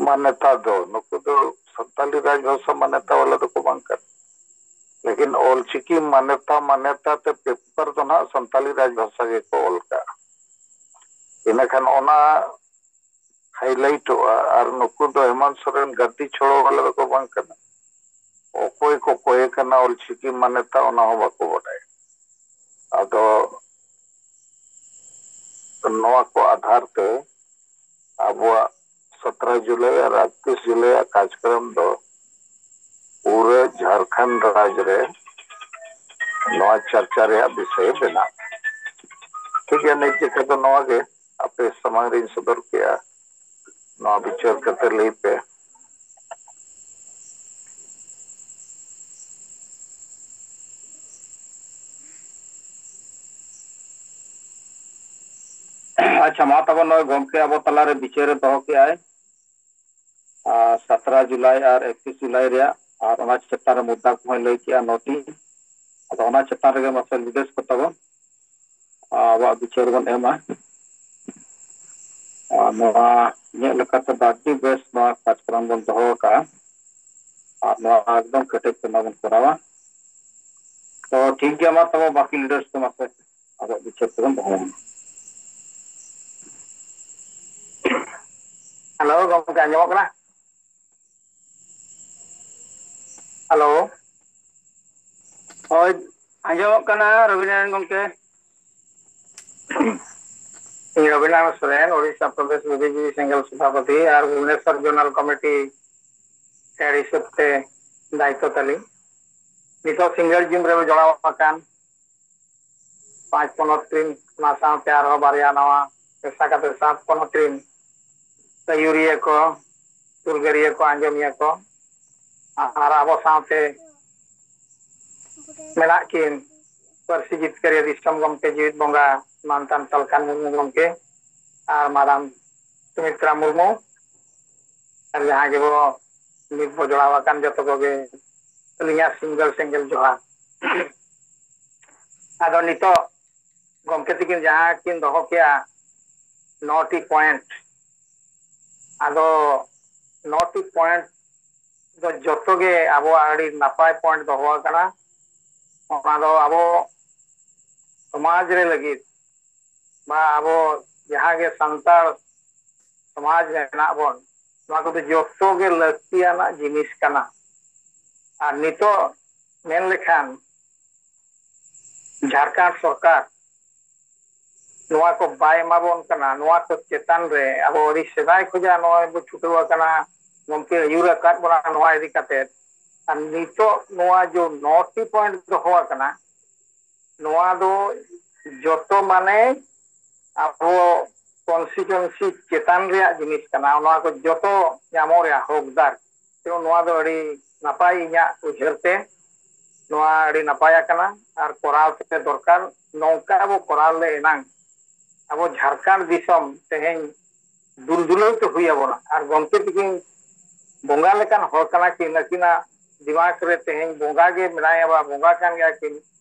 ᱢᱟᱱᱮᱛᱟ ᱫᱚ, ᱱᱩᱠᱩ ᱫᱚ ᱥᱟᱱᱛᱟᱞᱤ ᱨᱟᱡᱽ ᱵᱷᱟᱥᱟ ᱢᱟᱱᱮᱛᱟ ᱵᱟᱞᱟ ᱫᱚᱠᱚ ᱵᱟᱝ ᱠᱟᱱᱟ᱾ ᱞᱮᱠᱤᱱ ᱚᱞ ᱪᱤᱠᱤ ᱢᱟᱱᱮᱛᱟ, ᱢᱟᱱᱮᱛᱟ ᱛᱮ ᱯᱮᱯᱟᱨ ᱫᱚ ᱱᱟᱦᱟᱜ ᱥᱟᱱᱛᱟᱞᱤ ᱨᱟᱡᱽ ᱵᱷᱟᱥᱟ ᱜᱮᱠᱚ ᱚᱞ ᱠᱟᱜᱼᱟ᱾ ᱤᱱᱟᱹᱠᱷᱟᱱ ᱚᱱᱟ ᱦᱟᱭᱞᱟᱭᱤᱴᱚᱜᱼᱟ᱾ ᱟᱨ ᱱᱩᱠᱩ ᱫᱚ ᱦᱮᱢᱟᱱᱛ ᱥᱚᱨᱮᱱ ᱜᱟᱹᱫᱤ ᱪᱷᱚᱲᱚ ᱵᱟᱞᱟ ᱫᱚᱠᱚ ᱵᱟᱝ ᱠᱟᱱᱟ᱾ ᱚᱠᱚᱭ ᱠᱚ ᱚᱠᱚᱭᱮ ᱠᱟᱱᱟ ᱚᱞ ᱪᱤᱠᱤ ᱢᱟᱱᱮᱛᱟ, ᱚᱱᱟ ᱦᱚᱸ ᱵᱟᱠᱚ ᱵᱟᱰᱟᱭᱟ᱾ ᱟᱫᱚ ᱱᱚᱣᱟ ᱠᱚ ᱟᱫᱷᱟᱨ ᱛᱮ ᱟᱵᱚᱣᱟᱜ ᱥᱟᱛᱨᱟ ᱡᱩᱞᱟᱭ ᱟᱨ ᱮᱠᱛᱤᱥ ᱡᱩᱞᱟᱭ ᱟᱜ ᱠᱟᱨᱡᱚᱠᱨᱚᱢ ᱫᱚ ᱯᱩᱨᱟᱹ ᱡᱷᱟᱲᱠᱷᱚᱸᱰ ᱨᱟᱡᱽ ᱨᱮ ᱱᱚᱣᱟ ᱪᱟᱨᱪᱟ ᱨᱮᱭᱟᱜ ᱵᱤᱥᱚᱭ ᱵᱮᱱᱟᱜ᱾ ᱴᱷᱤᱠ ᱜᱮᱭᱟ, ᱱᱤᱛ ᱡᱚᱠᱷᱚᱱ ᱫᱚ ᱱᱚᱣᱟ ᱜᱮ᱾ ᱟᱯᱮ ᱥᱟᱢᱟᱝ ᱨᱤᱧ ᱥᱚᱫᱚᱨ ᱠᱮᱜᱼᱟ᱾ ᱱᱚᱣᱟ ᱵᱤᱪᱟᱹᱨ ᱠᱟᱛᱮ ᱞᱟᱹᱭ ᱯᱮ᱾ ᱟᱪᱪᱷᱟ, ᱢᱟ ᱛᱟᱵᱚᱱ, ᱱᱚᱜᱼᱚᱭ ᱜᱚᱢᱠᱮ ᱟᱵᱚ ᱛᱟᱞᱟᱨᱮ ᱵᱤᱪᱟᱹᱨᱮ ᱫᱚᱦᱚ ᱠᱮᱜᱼᱟᱭ, ᱟᱨ ᱥᱟᱛᱨᱟ ᱡᱩᱞᱟᱭ ᱟᱨ ᱮᱠᱛᱨᱤᱥ ᱡᱩᱞᱟᱭ ᱨᱮᱭᱟᱜ, ᱟᱨ ᱚᱱᱟ ᱪᱮᱛᱟᱱ ᱨᱮ ᱢᱩᱫᱽᱫᱟ ᱠᱚᱦᱚᱸᱭ ᱞᱟᱹᱭ ᱠᱮᱜᱼᱟ ᱱᱚᱴᱤ᱾ ᱟᱫᱚ ᱚᱱᱟ ᱪᱮᱛᱟᱱ ᱨᱮᱜᱮ ᱢᱟᱥᱮ ᱞᱤᱰᱟᱹᱨᱥ ᱠᱚ ᱛᱟᱵᱚᱱ ᱟᱵᱚᱣᱟᱜ ᱵᱤᱪᱟᱹᱨ ᱵᱚᱱ ᱮᱢᱟ᱾ ᱟᱨ ᱱᱚᱣᱟ ᱤᱧᱟᱹᱜ ᱞᱮᱠᱟ ᱛᱮᱫᱚ ᱟᱹᱰᱤ ᱵᱮᱥ ᱱᱚᱣᱟ ᱠᱟᱨᱡᱚᱠᱨᱚᱢ ᱵᱚᱱ ᱫᱚᱦᱚ ᱟᱠᱟᱫᱼᱟ᱾ ᱟᱨ ᱱᱚᱣᱟ ᱮᱠᱫᱚᱢ ᱠᱮᱴᱮᱡ ᱛᱮ ᱱᱚᱣᱟ ᱵᱚᱱ ᱠᱚᱨᱟᱣᱟ᱾ ᱛᱚ ᱴᱷᱤᱠ ᱜᱮᱭᱟ, ᱢᱟ ᱛᱚᱵᱮ ᱵᱟᱹᱠᱤ ᱞᱤᱰᱟᱹᱨᱥ ᱠᱚ ᱢᱟᱥᱮ ᱟᱵᱚᱣᱟᱜ ᱵᱤᱪᱟᱹᱨ ᱛᱮᱵᱚᱱ ᱫᱚᱦᱚᱭᱟ᱾ ᱦᱮᱞᱳ, ᱜᱚᱢᱠᱮ ᱟᱸᱡᱚᱢᱚᱜ ᱠᱟᱱᱟ? ᱦᱮᱞᱳ᱾ ᱦᱳᱭ, ᱟᱸᱡᱚᱢᱚᱜ ᱠᱟᱱᱟ ᱨᱚᱵᱤᱱᱟᱨᱟᱭᱚᱱ ᱜᱚᱢᱠᱮ᱾ ᱤᱧ ᱨᱚᱵᱤᱱᱟᱨᱟᱭᱚᱱ ᱥᱚᱨᱮᱱ, ᱳᱰᱤᱥᱟ ᱯᱨᱚᱫᱮᱥ ᱵᱩᱫᱽᱫᱷᱤᱡᱤᱵᱤ ᱥᱮᱸᱜᱮᱞ ᱥᱚᱵᱷᱟᱯᱚᱛᱤ ᱟᱨ ᱵᱷᱩᱵᱽᱱᱮᱥᱚᱨ ᱡᱳᱱᱟᱞ ᱠᱚᱢᱤᱴᱤ ᱦᱮᱰ ᱦᱤᱥᱟᱹᱵ ᱛᱮ ᱫᱟᱭᱤᱛᱛᱚ ᱛᱟᱹᱞᱤᱧ᱾ ᱱᱤᱛᱚᱜ ᱥᱤᱸᱜᱟᱹᱲ ᱡᱤᱢ ᱨᱮ ᱡᱚᱲᱟᱣ ᱟᱠᱟᱱ ᱯᱟᱸᱪ ᱯᱚᱱᱚᱛ ᱨᱤᱱ, ᱚᱱᱟ ᱥᱟᱶᱛᱮ ᱟᱨᱦᱚᱸ ᱵᱟᱨᱭᱟ ᱱᱟᱣᱟ ᱢᱮᱥᱟ ᱠᱟᱛᱮ ᱥᱟᱛ ᱯᱚᱱᱚᱛ ᱨᱤᱱ ᱟᱹᱭᱩᱨᱤᱭᱟᱹ ᱠᱚ, ᱦᱩᱞᱜᱟᱹᱨᱤᱭᱟᱹ ᱠᱚ, ᱟᱸᱡᱚᱢᱤᱭᱟᱹ ᱠᱚ, ᱟᱨ ᱟᱵᱚ ᱥᱟᱶᱛᱮ ᱢᱮᱱᱟᱜ ᱠᱤᱱ ᱯᱟᱹᱨᱥᱤ ᱡᱤᱛᱠᱟᱹᱨᱤᱭᱟᱹ ᱫᱤᱥᱚᱢ ᱜᱚᱢᱠᱮ ᱡᱤᱣᱤᱫ ᱵᱚᱸᱜᱟ ᱢᱟᱱᱛᱟᱱ ᱥᱟᱞᱠᱷᱟᱱ ᱢᱩᱨᱢᱩ ᱜᱚᱢᱠᱮ ᱟᱨ ᱢᱟᱰᱟᱢ ᱥᱩᱢᱤᱛᱨᱟ ᱢᱩᱨᱢᱩ, ᱟᱨ ᱡᱟᱦᱟᱸ ᱜᱮᱵᱚ ᱱᱤᱛ ᱵᱚ ᱡᱚᱲᱟᱣ ᱟᱠᱟᱱ ᱡᱚᱛᱚ ᱠᱚᱜᱮ ᱟᱹᱞᱤᱧᱟᱜ ᱥᱤᱸᱜᱟᱹᱲ ᱥᱮᱸᱜᱮᱞ ᱡᱚᱦᱟᱨ᱾ ᱟᱫᱚ ᱱᱤᱛᱚᱜ ᱜᱚᱢᱠᱮ ᱛᱟᱹᱠᱤᱱ ᱡᱟᱦᱟᱸ ᱠᱤᱱ ᱫᱚᱦᱚ ᱠᱮᱜᱼᱟ ᱱᱚᱴᱤ ᱯᱚᱭᱮᱱᱴ, ᱟᱫᱚ ᱱᱚᱴᱤ ᱯᱚᱭᱮᱱᱴ ᱫᱚ ᱡᱚᱛᱚ ᱜᱮ ᱟᱵᱚᱣᱟᱜ ᱟᱹᱰᱤ ᱱᱟᱯᱟᱭ ᱯᱚᱭᱮᱱᱴ ᱫᱚᱦᱚ ᱟᱠᱟᱱᱟ᱾ ᱚᱱᱟ ᱫᱚ ᱟᱵᱚ ᱥᱚᱢᱟᱡᱽ ᱨᱮ ᱞᱟᱹᱜᱤᱫ ᱵᱟ ᱟᱵᱚ ᱡᱟᱦᱟᱸ ᱜᱮ ᱥᱟᱱᱛᱟᱲ ᱥᱚᱢᱟᱡᱽ ᱨᱮ ᱢᱮᱱᱟᱜ ᱵᱚᱱ, ᱱᱚᱣᱟ ᱠᱚᱫᱚ ᱡᱚᱛᱚ ᱜᱮ ᱞᱟᱹᱠᱛᱤᱭᱟᱱᱟᱜ ᱡᱤᱱᱤᱥ ᱠᱟᱱᱟ᱾ ᱟᱨ ᱱᱤᱛᱚᱜ ᱢᱮᱱ ᱞᱮᱠᱷᱟᱱ ᱡᱷᱟᱲᱠᱷᱚᱸᱰ ᱥᱚᱨᱠᱟᱨ ᱱᱚᱣᱟ ᱠᱚ ᱵᱟᱭ ᱮᱢᱟ ᱵᱚᱱ ᱠᱟᱱᱟ, ᱱᱚᱣᱟ ᱠᱚ ᱪᱮᱛᱟᱱ ᱨᱮ ᱟᱵᱚ ᱟᱹᱰᱤ ᱥᱮᱫᱟᱭ ᱠᱷᱚᱱᱟᱜ ᱱᱚᱜᱼᱚᱭ ᱵᱚ ᱪᱷᱩᱴᱟᱹᱣ ᱟᱠᱟᱱᱟ, ᱜᱚᱢᱠᱮ ᱟᱹᱭᱩᱨ ᱟᱠᱟᱫ ᱵᱚᱱᱟ ᱱᱚᱣᱟ ᱤᱫᱤ ᱠᱟᱛᱮ᱾ ᱟᱨ ᱱᱤᱛᱚᱜ ᱱᱚᱣᱟ ᱡᱮ ᱱᱚᱴᱤ ᱯᱚᱭᱮᱱᱴ ᱫᱚᱦᱚ ᱟᱠᱟᱱᱟ, ᱱᱚᱣᱟ ᱫᱚ ᱡᱚᱛᱚ ᱢᱟᱱᱮ ᱟᱵᱚ ᱠᱚᱱᱥᱴᱤᱴᱩᱭᱮᱱᱥᱤ ᱪᱮᱛᱟᱱ ᱨᱮᱭᱟᱜ ᱡᱤᱱᱤᱥ ᱠᱟᱱᱟ, ᱱᱚᱣᱟ ᱠᱚ ᱡᱚᱛᱚ ᱧᱟᱢᱚᱜ ᱨᱮᱭᱟᱜ ᱦᱚᱠᱫᱟᱨ᱾ ᱛᱚ ᱱᱚᱣᱟ ᱫᱚ ᱟᱹᱰᱤ ᱱᱟᱯᱟᱭ, ᱤᱧᱟᱹᱜ ᱩᱭᱦᱟᱹᱨ ᱛᱮ ᱱᱚᱣᱟ ᱟᱹᱰᱤ ᱱᱟᱯᱟᱭ ᱟᱠᱟᱱᱟ ᱟᱨ ᱠᱚᱨᱟᱣ ᱛᱮ ᱫᱚᱨᱠᱟᱨ᱾ ᱱᱚᱝᱠᱟ ᱵᱚ ᱠᱚᱨᱟᱣ ᱞᱮ ᱮᱱᱟᱝ ᱟᱵᱚ ᱡᱷᱟᱲᱠᱷᱚᱸᱰ ᱫᱤᱥᱚᱢ ᱛᱮᱦᱮᱧ ᱫᱩᱞᱫᱩᱞᱟᱹᱣ ᱛᱮ ᱦᱩᱭ ᱟᱵᱚᱱᱟ᱾ ᱟᱨ ᱜᱚᱢᱠᱮ ᱛᱤᱠᱤᱱ ᱵᱚᱸᱜᱟ ᱞᱮᱠᱟᱱ ᱦᱚᱲ ᱠᱟᱱᱟ ᱠᱤᱱ, ᱟᱹᱠᱤᱱᱟᱜ ᱫᱤᱢᱟᱜᱽ ᱨᱮ ᱛᱮᱦᱮᱧ ᱵᱚᱸᱜᱟ ᱜᱮ ᱢᱮᱱᱟᱭᱟ ᱵᱟ ᱵᱚᱸᱜᱟ ᱠᱟᱱ ᱜᱮᱭᱟ ᱠᱤᱱ᱾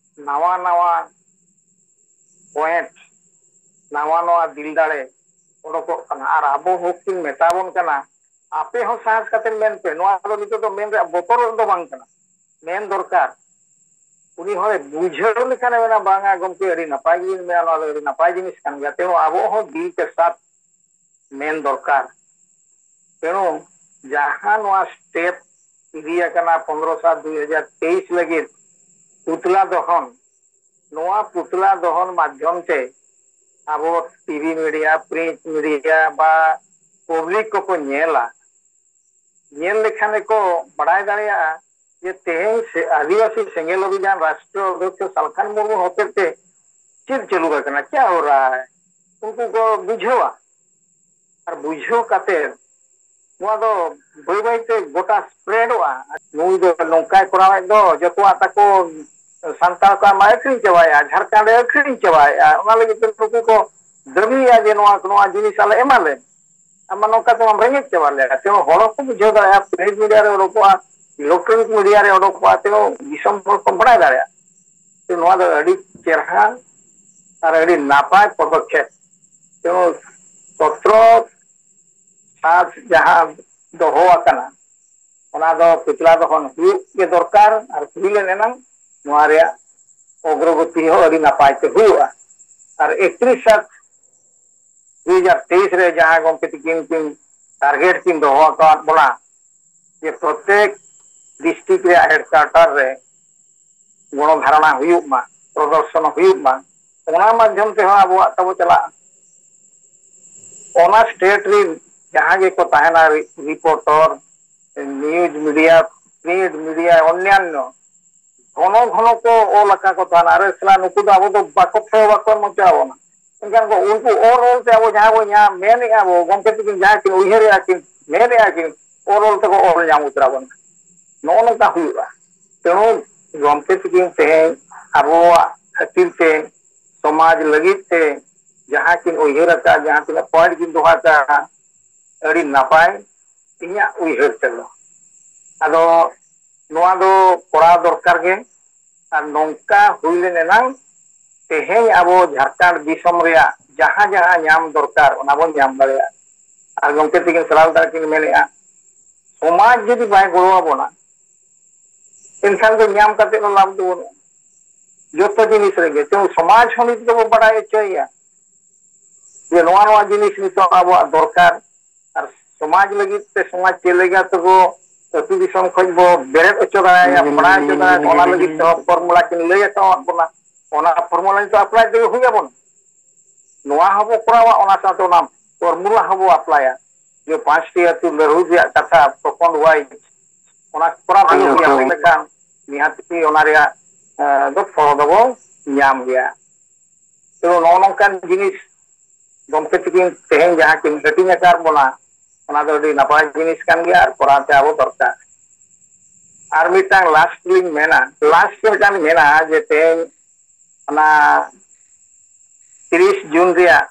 ᱱᱟᱣᱟ ᱱᱟᱣᱟ ᱯᱚᱭᱮᱱᱴ, ᱱᱟᱣᱟ ᱱᱟᱣᱟ ᱫᱤᱞ ᱫᱟᱲᱮ ᱚᱰᱚᱠᱚᱜ ᱠᱟᱱᱟ᱾ ᱟᱨ ᱟᱵᱚ ᱦᱚᱸ ᱠᱤᱱ ᱢᱮᱛᱟ ᱵᱚᱱ ᱠᱟᱱᱟ, ᱟᱯᱮ ᱦᱚᱸ ᱥᱟᱦᱚᱥ ᱠᱟᱛᱮ ᱢᱮᱱ ᱯᱮ᱾ ᱱᱚᱣᱟ ᱫᱚ ᱱᱤᱛᱚᱜ ᱫᱚ ᱢᱮᱱ ᱨᱮᱭᱟᱜ ᱵᱚᱛᱚᱨ ᱫᱚ ᱵᱟᱝ ᱠᱟᱱᱟ, ᱢᱮᱱ ᱫᱚᱨᱠᱟᱨ᱾ ᱩᱱᱤ ᱦᱚᱸᱭ ᱵᱩᱡᱷᱟᱹᱣ ᱞᱮᱠᱷᱟᱱᱮ ᱢᱮᱱᱟ, ᱵᱟᱝᱟ ᱜᱚᱢᱠᱮ, ᱟᱹᱰᱤ ᱱᱟᱯᱟᱭ ᱜᱮᱵᱤᱱ ᱢᱮᱱᱟ, ᱱᱚᱣᱟ ᱫᱚ ᱟᱹᱰᱤ ᱱᱟᱯᱟᱭ ᱡᱤᱱᱤᱥ ᱠᱟᱱ ᱜᱮᱭᱟ᱾ ᱛᱮᱦᱚᱸ ᱟᱵᱚ ᱦᱚᱸ ᱫᱤᱞ ᱠᱮ ᱥᱟᱛ ᱢᱮᱱ ᱫᱚᱨᱠᱟᱨ᱾ ᱛᱮᱦᱚᱸ ᱡᱟᱦᱟᱸ ᱱᱚᱣᱟ ᱥᱴᱮᱯ ᱤᱫᱤ ᱟᱠᱟᱱᱟ ᱯᱚᱱᱨᱚ ᱥᱟᱛ ᱫᱩᱭ ᱦᱟᱡᱟᱨ ᱛᱮᱭᱤᱥ ᱞᱟᱹᱜᱤᱫ ᱯᱩᱛᱞᱟ ᱫᱚᱦᱚᱱ, ᱱᱚᱣᱟ ᱯᱩᱛᱞᱟ ᱫᱚᱦᱚᱱ ᱢᱟᱫᱽᱫᱷᱚᱢ ᱛᱮ ᱟᱵᱚ ᱴᱤᱵᱷᱤ ᱢᱤᱰᱤᱭᱟ, ᱯᱨᱤᱱᱴ ᱢᱤᱰᱤᱭᱟ ᱵᱟ ᱯᱚᱵᱽᱞᱤᱠ ᱠᱚᱠᱚ ᱧᱮᱞᱟ, ᱧᱮᱞ ᱞᱮᱠᱷᱟᱱ ᱜᱮᱠᱚ ᱵᱟᱲᱟᱭ ᱫᱟᱲᱮᱭᱟᱜᱼᱟ ᱡᱮ ᱛᱮᱦᱮᱧ ᱥᱮ ᱟᱹᱫᱤᱵᱟᱹᱥᱤ ᱥᱮᱸᱜᱮᱞ ᱚᱵᱷᱤᱡᱟᱱ ᱨᱟᱥᱴᱨᱤᱭᱚ ᱚᱫᱷᱭᱚᱠᱥᱚ ᱥᱟᱞᱠᱷᱟᱱ ᱢᱩᱨᱢᱩ ᱦᱚᱛᱮᱛᱮ ᱪᱮᱫ ᱪᱟᱹᱞᱩ ᱟᱠᱟᱱᱟ, ᱪᱮᱫ ᱦᱚᱨᱟ ᱩᱱᱠᱩ ᱠᱚ ᱵᱩᱡᱷᱟᱹᱣᱟ᱾ ᱟᱨ ᱵᱩᱡᱷᱟᱹᱣ ᱠᱟᱛᱮ ᱱᱚᱣᱟ ᱫᱚ ᱵᱟᱹᱭ ᱵᱟᱹᱭᱛᱮ ᱜᱚᱴᱟ ᱥᱯᱨᱮᱰᱚᱜᱼᱟ᱾ ᱱᱩᱭ ᱫᱚ ᱱᱚᱝᱠᱟᱭ ᱠᱚᱨᱟᱣᱮᱫ ᱫᱚ, ᱡᱚᱛᱚᱣᱟᱜ ᱛᱟᱠᱚ ᱥᱟᱱᱛᱟᱲ ᱠᱚᱣᱟᱜ ᱢᱟ ᱟᱹᱠᱷᱨᱤᱧ ᱪᱟᱵᱟᱭᱮᱫᱼᱟ, ᱡᱷᱟᱲᱠᱷᱚᱸᱰ ᱮ ᱟᱹᱠᱷᱨᱤᱧ ᱪᱟᱵᱟᱭᱮᱫᱼᱟ᱾ ᱚᱱᱟ ᱞᱟᱹᱜᱤᱫ ᱛᱮ ᱱᱩᱠᱩ ᱠᱚ ᱫᱟᱹᱵᱤᱭᱮᱫᱼᱟ ᱡᱮ ᱱᱚᱣᱟ, ᱱᱚᱣᱟ ᱡᱤᱱᱤᱥ ᱟᱞᱮ ᱮᱢᱟᱞᱮ᱾ ᱟᱢ ᱢᱟ ᱱᱚᱝᱠᱟ ᱛᱮᱢᱟ ᱨᱮᱸᱜᱮᱡ ᱪᱟᱵᱟ ᱞᱮᱭᱟ᱾ ᱛᱮᱦᱚᱸ ᱦᱚᱲ ᱦᱚᱸᱠᱚ ᱵᱩᱡᱷᱟᱹᱣ ᱫᱟᱲᱮᱭᱟᱜᱼᱟ, ᱯᱨᱤᱱᱴ ᱢᱤᱰᱤᱭᱟ ᱨᱮ ᱚᱰᱚᱠᱚᱜᱼᱟ, ᱤᱞᱮᱠᱴᱨᱚᱱᱤᱠ ᱢᱤᱰᱤᱭᱟ ᱨᱮ ᱚᱰᱚᱠᱚᱜᱼᱟ, ᱛᱮᱦᱚᱸ ᱫᱤᱥᱚᱢ ᱦᱚᱲ ᱠᱚ ᱵᱟᱲᱟᱭ ᱫᱟᱲᱮᱭᱟᱜᱼᱟ᱾ ᱛᱮ ᱱᱚᱣᱟ ᱫᱚ ᱟᱹᱰᱤ ᱪᱮᱨᱦᱟ ᱟᱨ ᱟᱹᱰᱤ ᱱᱟᱯᱟᱭ ᱯᱚᱫᱚᱠᱷᱮᱯ᱾ ᱛᱮᱦᱚᱸ ᱥᱚᱛᱨᱚ ᱥᱟᱛ ᱡᱟᱦᱟᱸ ᱫᱚᱦᱚ ᱟᱠᱟᱱᱟ, ᱚᱱᱟ ᱫᱚ ᱯᱤᱪᱷᱞᱟ ᱫᱚᱦᱚᱱ ᱦᱩᱭᱩᱜ ᱜᱮ ᱫᱚᱨᱠᱟᱨ, ᱟᱨ ᱦᱩᱭ ᱞᱮᱱ ᱮᱱᱟᱝ ᱱᱚᱣᱟ ᱨᱮᱭᱟᱜ ᱚᱜᱨᱚᱜᱚᱛᱤ ᱦᱚᱸ ᱟᱹᱰᱤ ᱱᱟᱯᱟᱭ ᱛᱮ ᱦᱩᱭᱩᱜᱼᱟ᱾ ᱟᱨ ᱮᱠᱛᱨᱤᱥ ᱥᱟᱛ ᱫᱩ ᱦᱟᱡᱟᱨ ᱛᱮᱭᱤᱥ ᱨᱮ ᱡᱟᱦᱟᱸ ᱜᱚᱢᱠᱮ ᱛᱤᱠᱤᱱ ᱠᱤᱱ ᱴᱟᱨᱜᱮᱴ ᱠᱤᱱ ᱫᱚᱦᱚ ᱟᱠᱟᱫ ᱵᱚᱱᱟ, ᱡᱮ ᱯᱨᱚᱛᱮᱠ ᱰᱤᱥᱴᱨᱤᱠᱴ ᱨᱮᱭᱟᱜ ᱦᱮᱰᱠᱩᱣᱟᱴᱚᱨ ᱨᱮ ᱜᱚᱬᱚ ᱫᱷᱟᱨᱚᱱᱟ ᱦᱩᱭᱩᱜ ᱢᱟ, ᱯᱨᱚᱫᱚᱨᱥᱚᱱ ᱦᱩᱭᱩᱜ ᱢᱟ, ᱚᱱᱟ ᱢᱟᱫᱽᱫᱷᱚᱢ ᱛᱮᱦᱚᱸ ᱟᱵᱚᱣᱟᱜ ᱛᱟᱵᱚ ᱪᱟᱞᱟᱜᱼᱟ᱾ ᱚᱱᱟ ᱥᱴᱮᱴ ᱨᱮᱱ ᱡᱟᱦᱟᱸ ᱜᱮᱠᱚ ᱛᱟᱦᱮᱱᱟ, ᱨᱤ-, ᱨᱤᱯᱳᱨᱴᱚᱨ, ᱱᱤᱭᱩᱡᱽ ᱢᱤᱰᱤᱭᱟ, ᱯᱨᱤᱱᱴ ᱢᱤᱰᱤᱭᱟ, ᱚᱱᱱᱟᱱᱱᱚ ᱜᱷᱚᱱᱚ ᱜᱷᱚᱱᱚ ᱠᱚ ᱚᱞ ᱟᱠᱟ ᱠᱚ ᱛᱟᱦᱮᱱᱟ᱾ ᱟᱨᱮ ᱥᱟᱞᱟ, ᱱᱩᱠᱩ ᱫᱚ ᱟᱵᱚ ᱫᱚ ᱵᱟᱠᱚ ᱛᱷᱚ ᱵᱟᱠᱚ ᱮᱢ ᱦᱚᱪᱚ ᱟᱵᱚᱱᱟ᱾ ᱮᱱᱠᱷᱟᱱ ᱠᱚ ᱩᱱᱠᱩ ᱚᱞ ᱚᱞ ᱛᱮ ᱟᱵᱚ ᱡᱟᱦᱟᱸ ᱵᱚᱱ ᱧᱟᱢ, ᱢᱮᱱᱮᱫᱼᱟ ᱵᱚ, ᱜᱚᱢᱠᱮ ᱛᱟᱹᱠᱤᱱ ᱡᱟᱦᱟᱸ ᱠᱤᱱ ᱩᱭᱦᱟᱹᱨᱮᱫᱼᱟ ᱠᱤᱱ, ᱢᱮᱱᱮᱫᱼᱟ ᱠᱤᱱ, ᱚᱞ ᱚᱞ ᱛᱮᱠᱚ ᱚᱞ ᱧᱟᱢ ᱩᱛᱟᱹᱨ ᱟᱵᱚᱱᱟ᱾ ᱱᱚᱜᱼᱚ ᱱᱚᱝᱠᱟ ᱦᱩᱭᱩᱜᱼᱟ᱾ ᱛᱮᱬᱩ ᱜᱚᱢᱠᱮ ᱛᱟᱹᱠᱤᱱ ᱛᱮᱦᱮᱧ ᱟᱵᱚᱣᱟᱜ ᱠᱷᱟᱹᱛᱤᱨ ᱛᱮ, ᱥᱚᱢᱟᱡᱽ ᱞᱟᱹᱜᱤᱫ ᱛᱮ ᱡᱟᱦᱟᱸ ᱠᱤᱱ ᱩᱭᱦᱟᱹᱨ ᱟᱠᱟᱫ, ᱡᱟᱦᱟᱸ ᱛᱤᱱᱟᱹᱜ ᱯᱚᱭᱮᱱᱴ ᱠᱤᱱ ᱫᱚᱦᱚ ᱟᱠᱟᱫᱼᱟ, ᱟᱹᱰᱤ ᱱᱟᱯᱟᱭ ᱤᱧᱟᱹᱜ ᱩᱭᱦᱟᱹᱨ ᱛᱮᱫᱚ᱾ ᱟᱫᱚ ᱱᱚᱣᱟ ᱫᱚ ᱠᱚᱨᱟᱣ ᱫᱚᱨᱠᱟᱨ ᱜᱮ᱾ ᱟᱨ ᱱᱚᱝᱠᱟ ᱦᱩᱭ ᱞᱮᱱ ᱮᱱᱟᱝ ᱛᱮᱦᱮᱧ ᱟᱵᱚ ᱡᱷᱟᱲᱠᱷᱚᱸᱰ ᱫᱤᱥᱚᱢ ᱨᱮᱭᱟᱜ ᱡᱟᱦᱟᱸ ᱡᱟᱦᱟᱸ ᱧᱟᱢ ᱫᱚᱨᱠᱟᱨ, ᱚᱱᱟ ᱵᱚᱱ ᱧᱟᱢ ᱫᱟᱲᱮᱭᱟᱜᱼᱟ᱾ ᱟᱨ ᱜᱚᱢᱠᱮ ᱛᱤᱠᱤᱱ ᱥᱟᱞᱟᱞ ᱛᱟᱨᱟ ᱠᱤᱱ ᱢᱮᱱᱮᱫᱼᱟ, ᱥᱚᱢᱟᱡᱽ ᱡᱩᱫᱤ ᱵᱟᱭ ᱜᱚᱲᱚ ᱟᱵᱚᱱᱟ, ᱮᱱᱠᱷᱟᱱ ᱫᱚ ᱧᱟᱢ ᱠᱟᱛᱮ ᱦᱚᱸ ᱞᱟᱵᱷ ᱫᱚ ᱵᱟᱹᱱᱩᱜᱼᱟ᱾ ᱡᱚᱛᱚ ᱡᱤᱱᱤᱥ ᱨᱮᱜᱮ, ᱛᱮᱢᱚᱱ ᱥᱚᱢᱟᱡᱽ ᱦᱚᱸ ᱱᱤᱛ ᱫᱚᱵᱚ ᱵᱟᱰᱟᱭ ᱦᱚᱪᱚᱭᱮᱭᱟ ᱡᱮ ᱱᱚᱣᱟ ᱱᱚᱣᱟ ᱡᱤᱱᱤᱥ ᱱᱤᱛᱚᱜ ᱟᱵᱚᱣᱟᱜ ᱫᱚᱨᱠᱟᱨ, ᱟᱨ ᱥᱚᱢᱟᱡᱽ ᱞᱟᱹᱜᱤᱫ ᱛᱮ, ᱥᱚᱢᱟᱡᱽ ᱪᱮᱫ ᱞᱮᱠᱟ ᱛᱮᱵᱚ ᱟᱹᱛᱩ ᱫᱤᱥᱚᱢ ᱠᱷᱚᱱ ᱵᱚ ᱵᱮᱨᱮᱫ ᱦᱚᱪᱚ ᱫᱟᱲᱮᱭᱟᱜᱼᱟ, ᱵᱟᱲᱟᱭ ᱦᱚᱪᱚ ᱫᱟᱲᱮᱭᱟᱜᱼᱟ, ᱚᱱᱟ ᱞᱟᱹᱜᱤᱫ ᱛᱮᱦᱚᱸ ᱯᱷᱚᱨᱢᱩᱞᱟ ᱠᱤᱱ ᱞᱟᱹᱭ ᱟᱠᱟᱣᱟᱫ ᱵᱚᱱᱟ᱾ ᱚᱱᱟ ᱯᱷᱚᱨᱢᱩᱞᱟ ᱱᱤᱛᱚᱜ ᱟᱯᱞᱟᱭ ᱛᱮᱜᱮ ᱦᱩᱭ ᱟᱵᱚᱱᱟ᱾ ᱱᱚᱣᱟ ᱦᱚᱸᱵᱚ ᱠᱚᱨᱟᱣᱟ, ᱚᱱᱟ ᱥᱟᱶᱛᱮ ᱚᱱᱟ ᱯᱷᱚᱨᱢᱩᱞᱟ ᱦᱚᱸᱵᱚ ᱟᱯᱞᱟᱭᱟ᱾ ᱡᱮ ᱯᱟᱸᱪᱴᱤ ᱟᱹᱛᱩ ᱞᱟᱹᱲᱦᱩᱫ ᱨᱮᱭᱟᱜ ᱠᱟᱛᱷᱟ, ᱯᱨᱚᱠᱷᱚᱸᱰ ᱣᱟᱭᱤᱡ, ᱚᱱᱟ ᱠᱚᱨᱟᱣ ᱛᱮᱜᱮ ᱦᱩᱭ ᱟᱵᱚᱱ ᱞᱮᱠᱷᱟᱱ ᱱᱤᱦᱟᱹᱛ ᱜᱮ ᱚᱱᱟ ᱨᱮᱭᱟᱜ, ᱮ, ᱫᱚ ᱯᱷᱚᱞ ᱫᱚᱵᱚ ᱧᱟᱢ ᱜᱮᱭᱟ᱾ ᱛᱚ, ᱱᱚᱜᱼᱚ ᱱᱚᱝᱠᱟᱱ ᱡᱤᱱᱤᱥ ᱜᱚᱢᱠᱮ ᱛᱟᱹᱠᱤᱱ ᱛᱮᱦᱮᱧ ᱡᱟᱦᱟᱸ ᱠᱤᱱ ᱦᱟᱹᱴᱤᱧ ᱟᱠᱟᱫ ᱵᱚᱱᱟ, ᱚᱱᱟ ᱫᱚ ᱟᱹᱰᱤ ᱱᱟᱯᱟᱭ ᱡᱤᱱᱤᱥ ᱠᱟᱱ ᱜᱮᱭᱟ ᱟᱨ ᱠᱚᱨᱟᱣ ᱛᱮ ᱟᱵᱚ ᱫᱚᱨᱠᱟᱨ᱾ ᱟᱨ ᱢᱤᱫᱴᱟᱝ ᱞᱟᱥᱴ ᱞᱤᱧ ᱢᱮᱱᱟ, ᱞᱟᱥᱴ ᱢᱤᱫᱴᱟᱝ ᱢᱮᱱᱟ ᱡᱮ ᱛᱮᱦᱮᱧ ᱚᱱᱟ ᱛᱤᱨᱤᱥ ᱡᱩᱱ ᱨᱮᱭᱟᱜ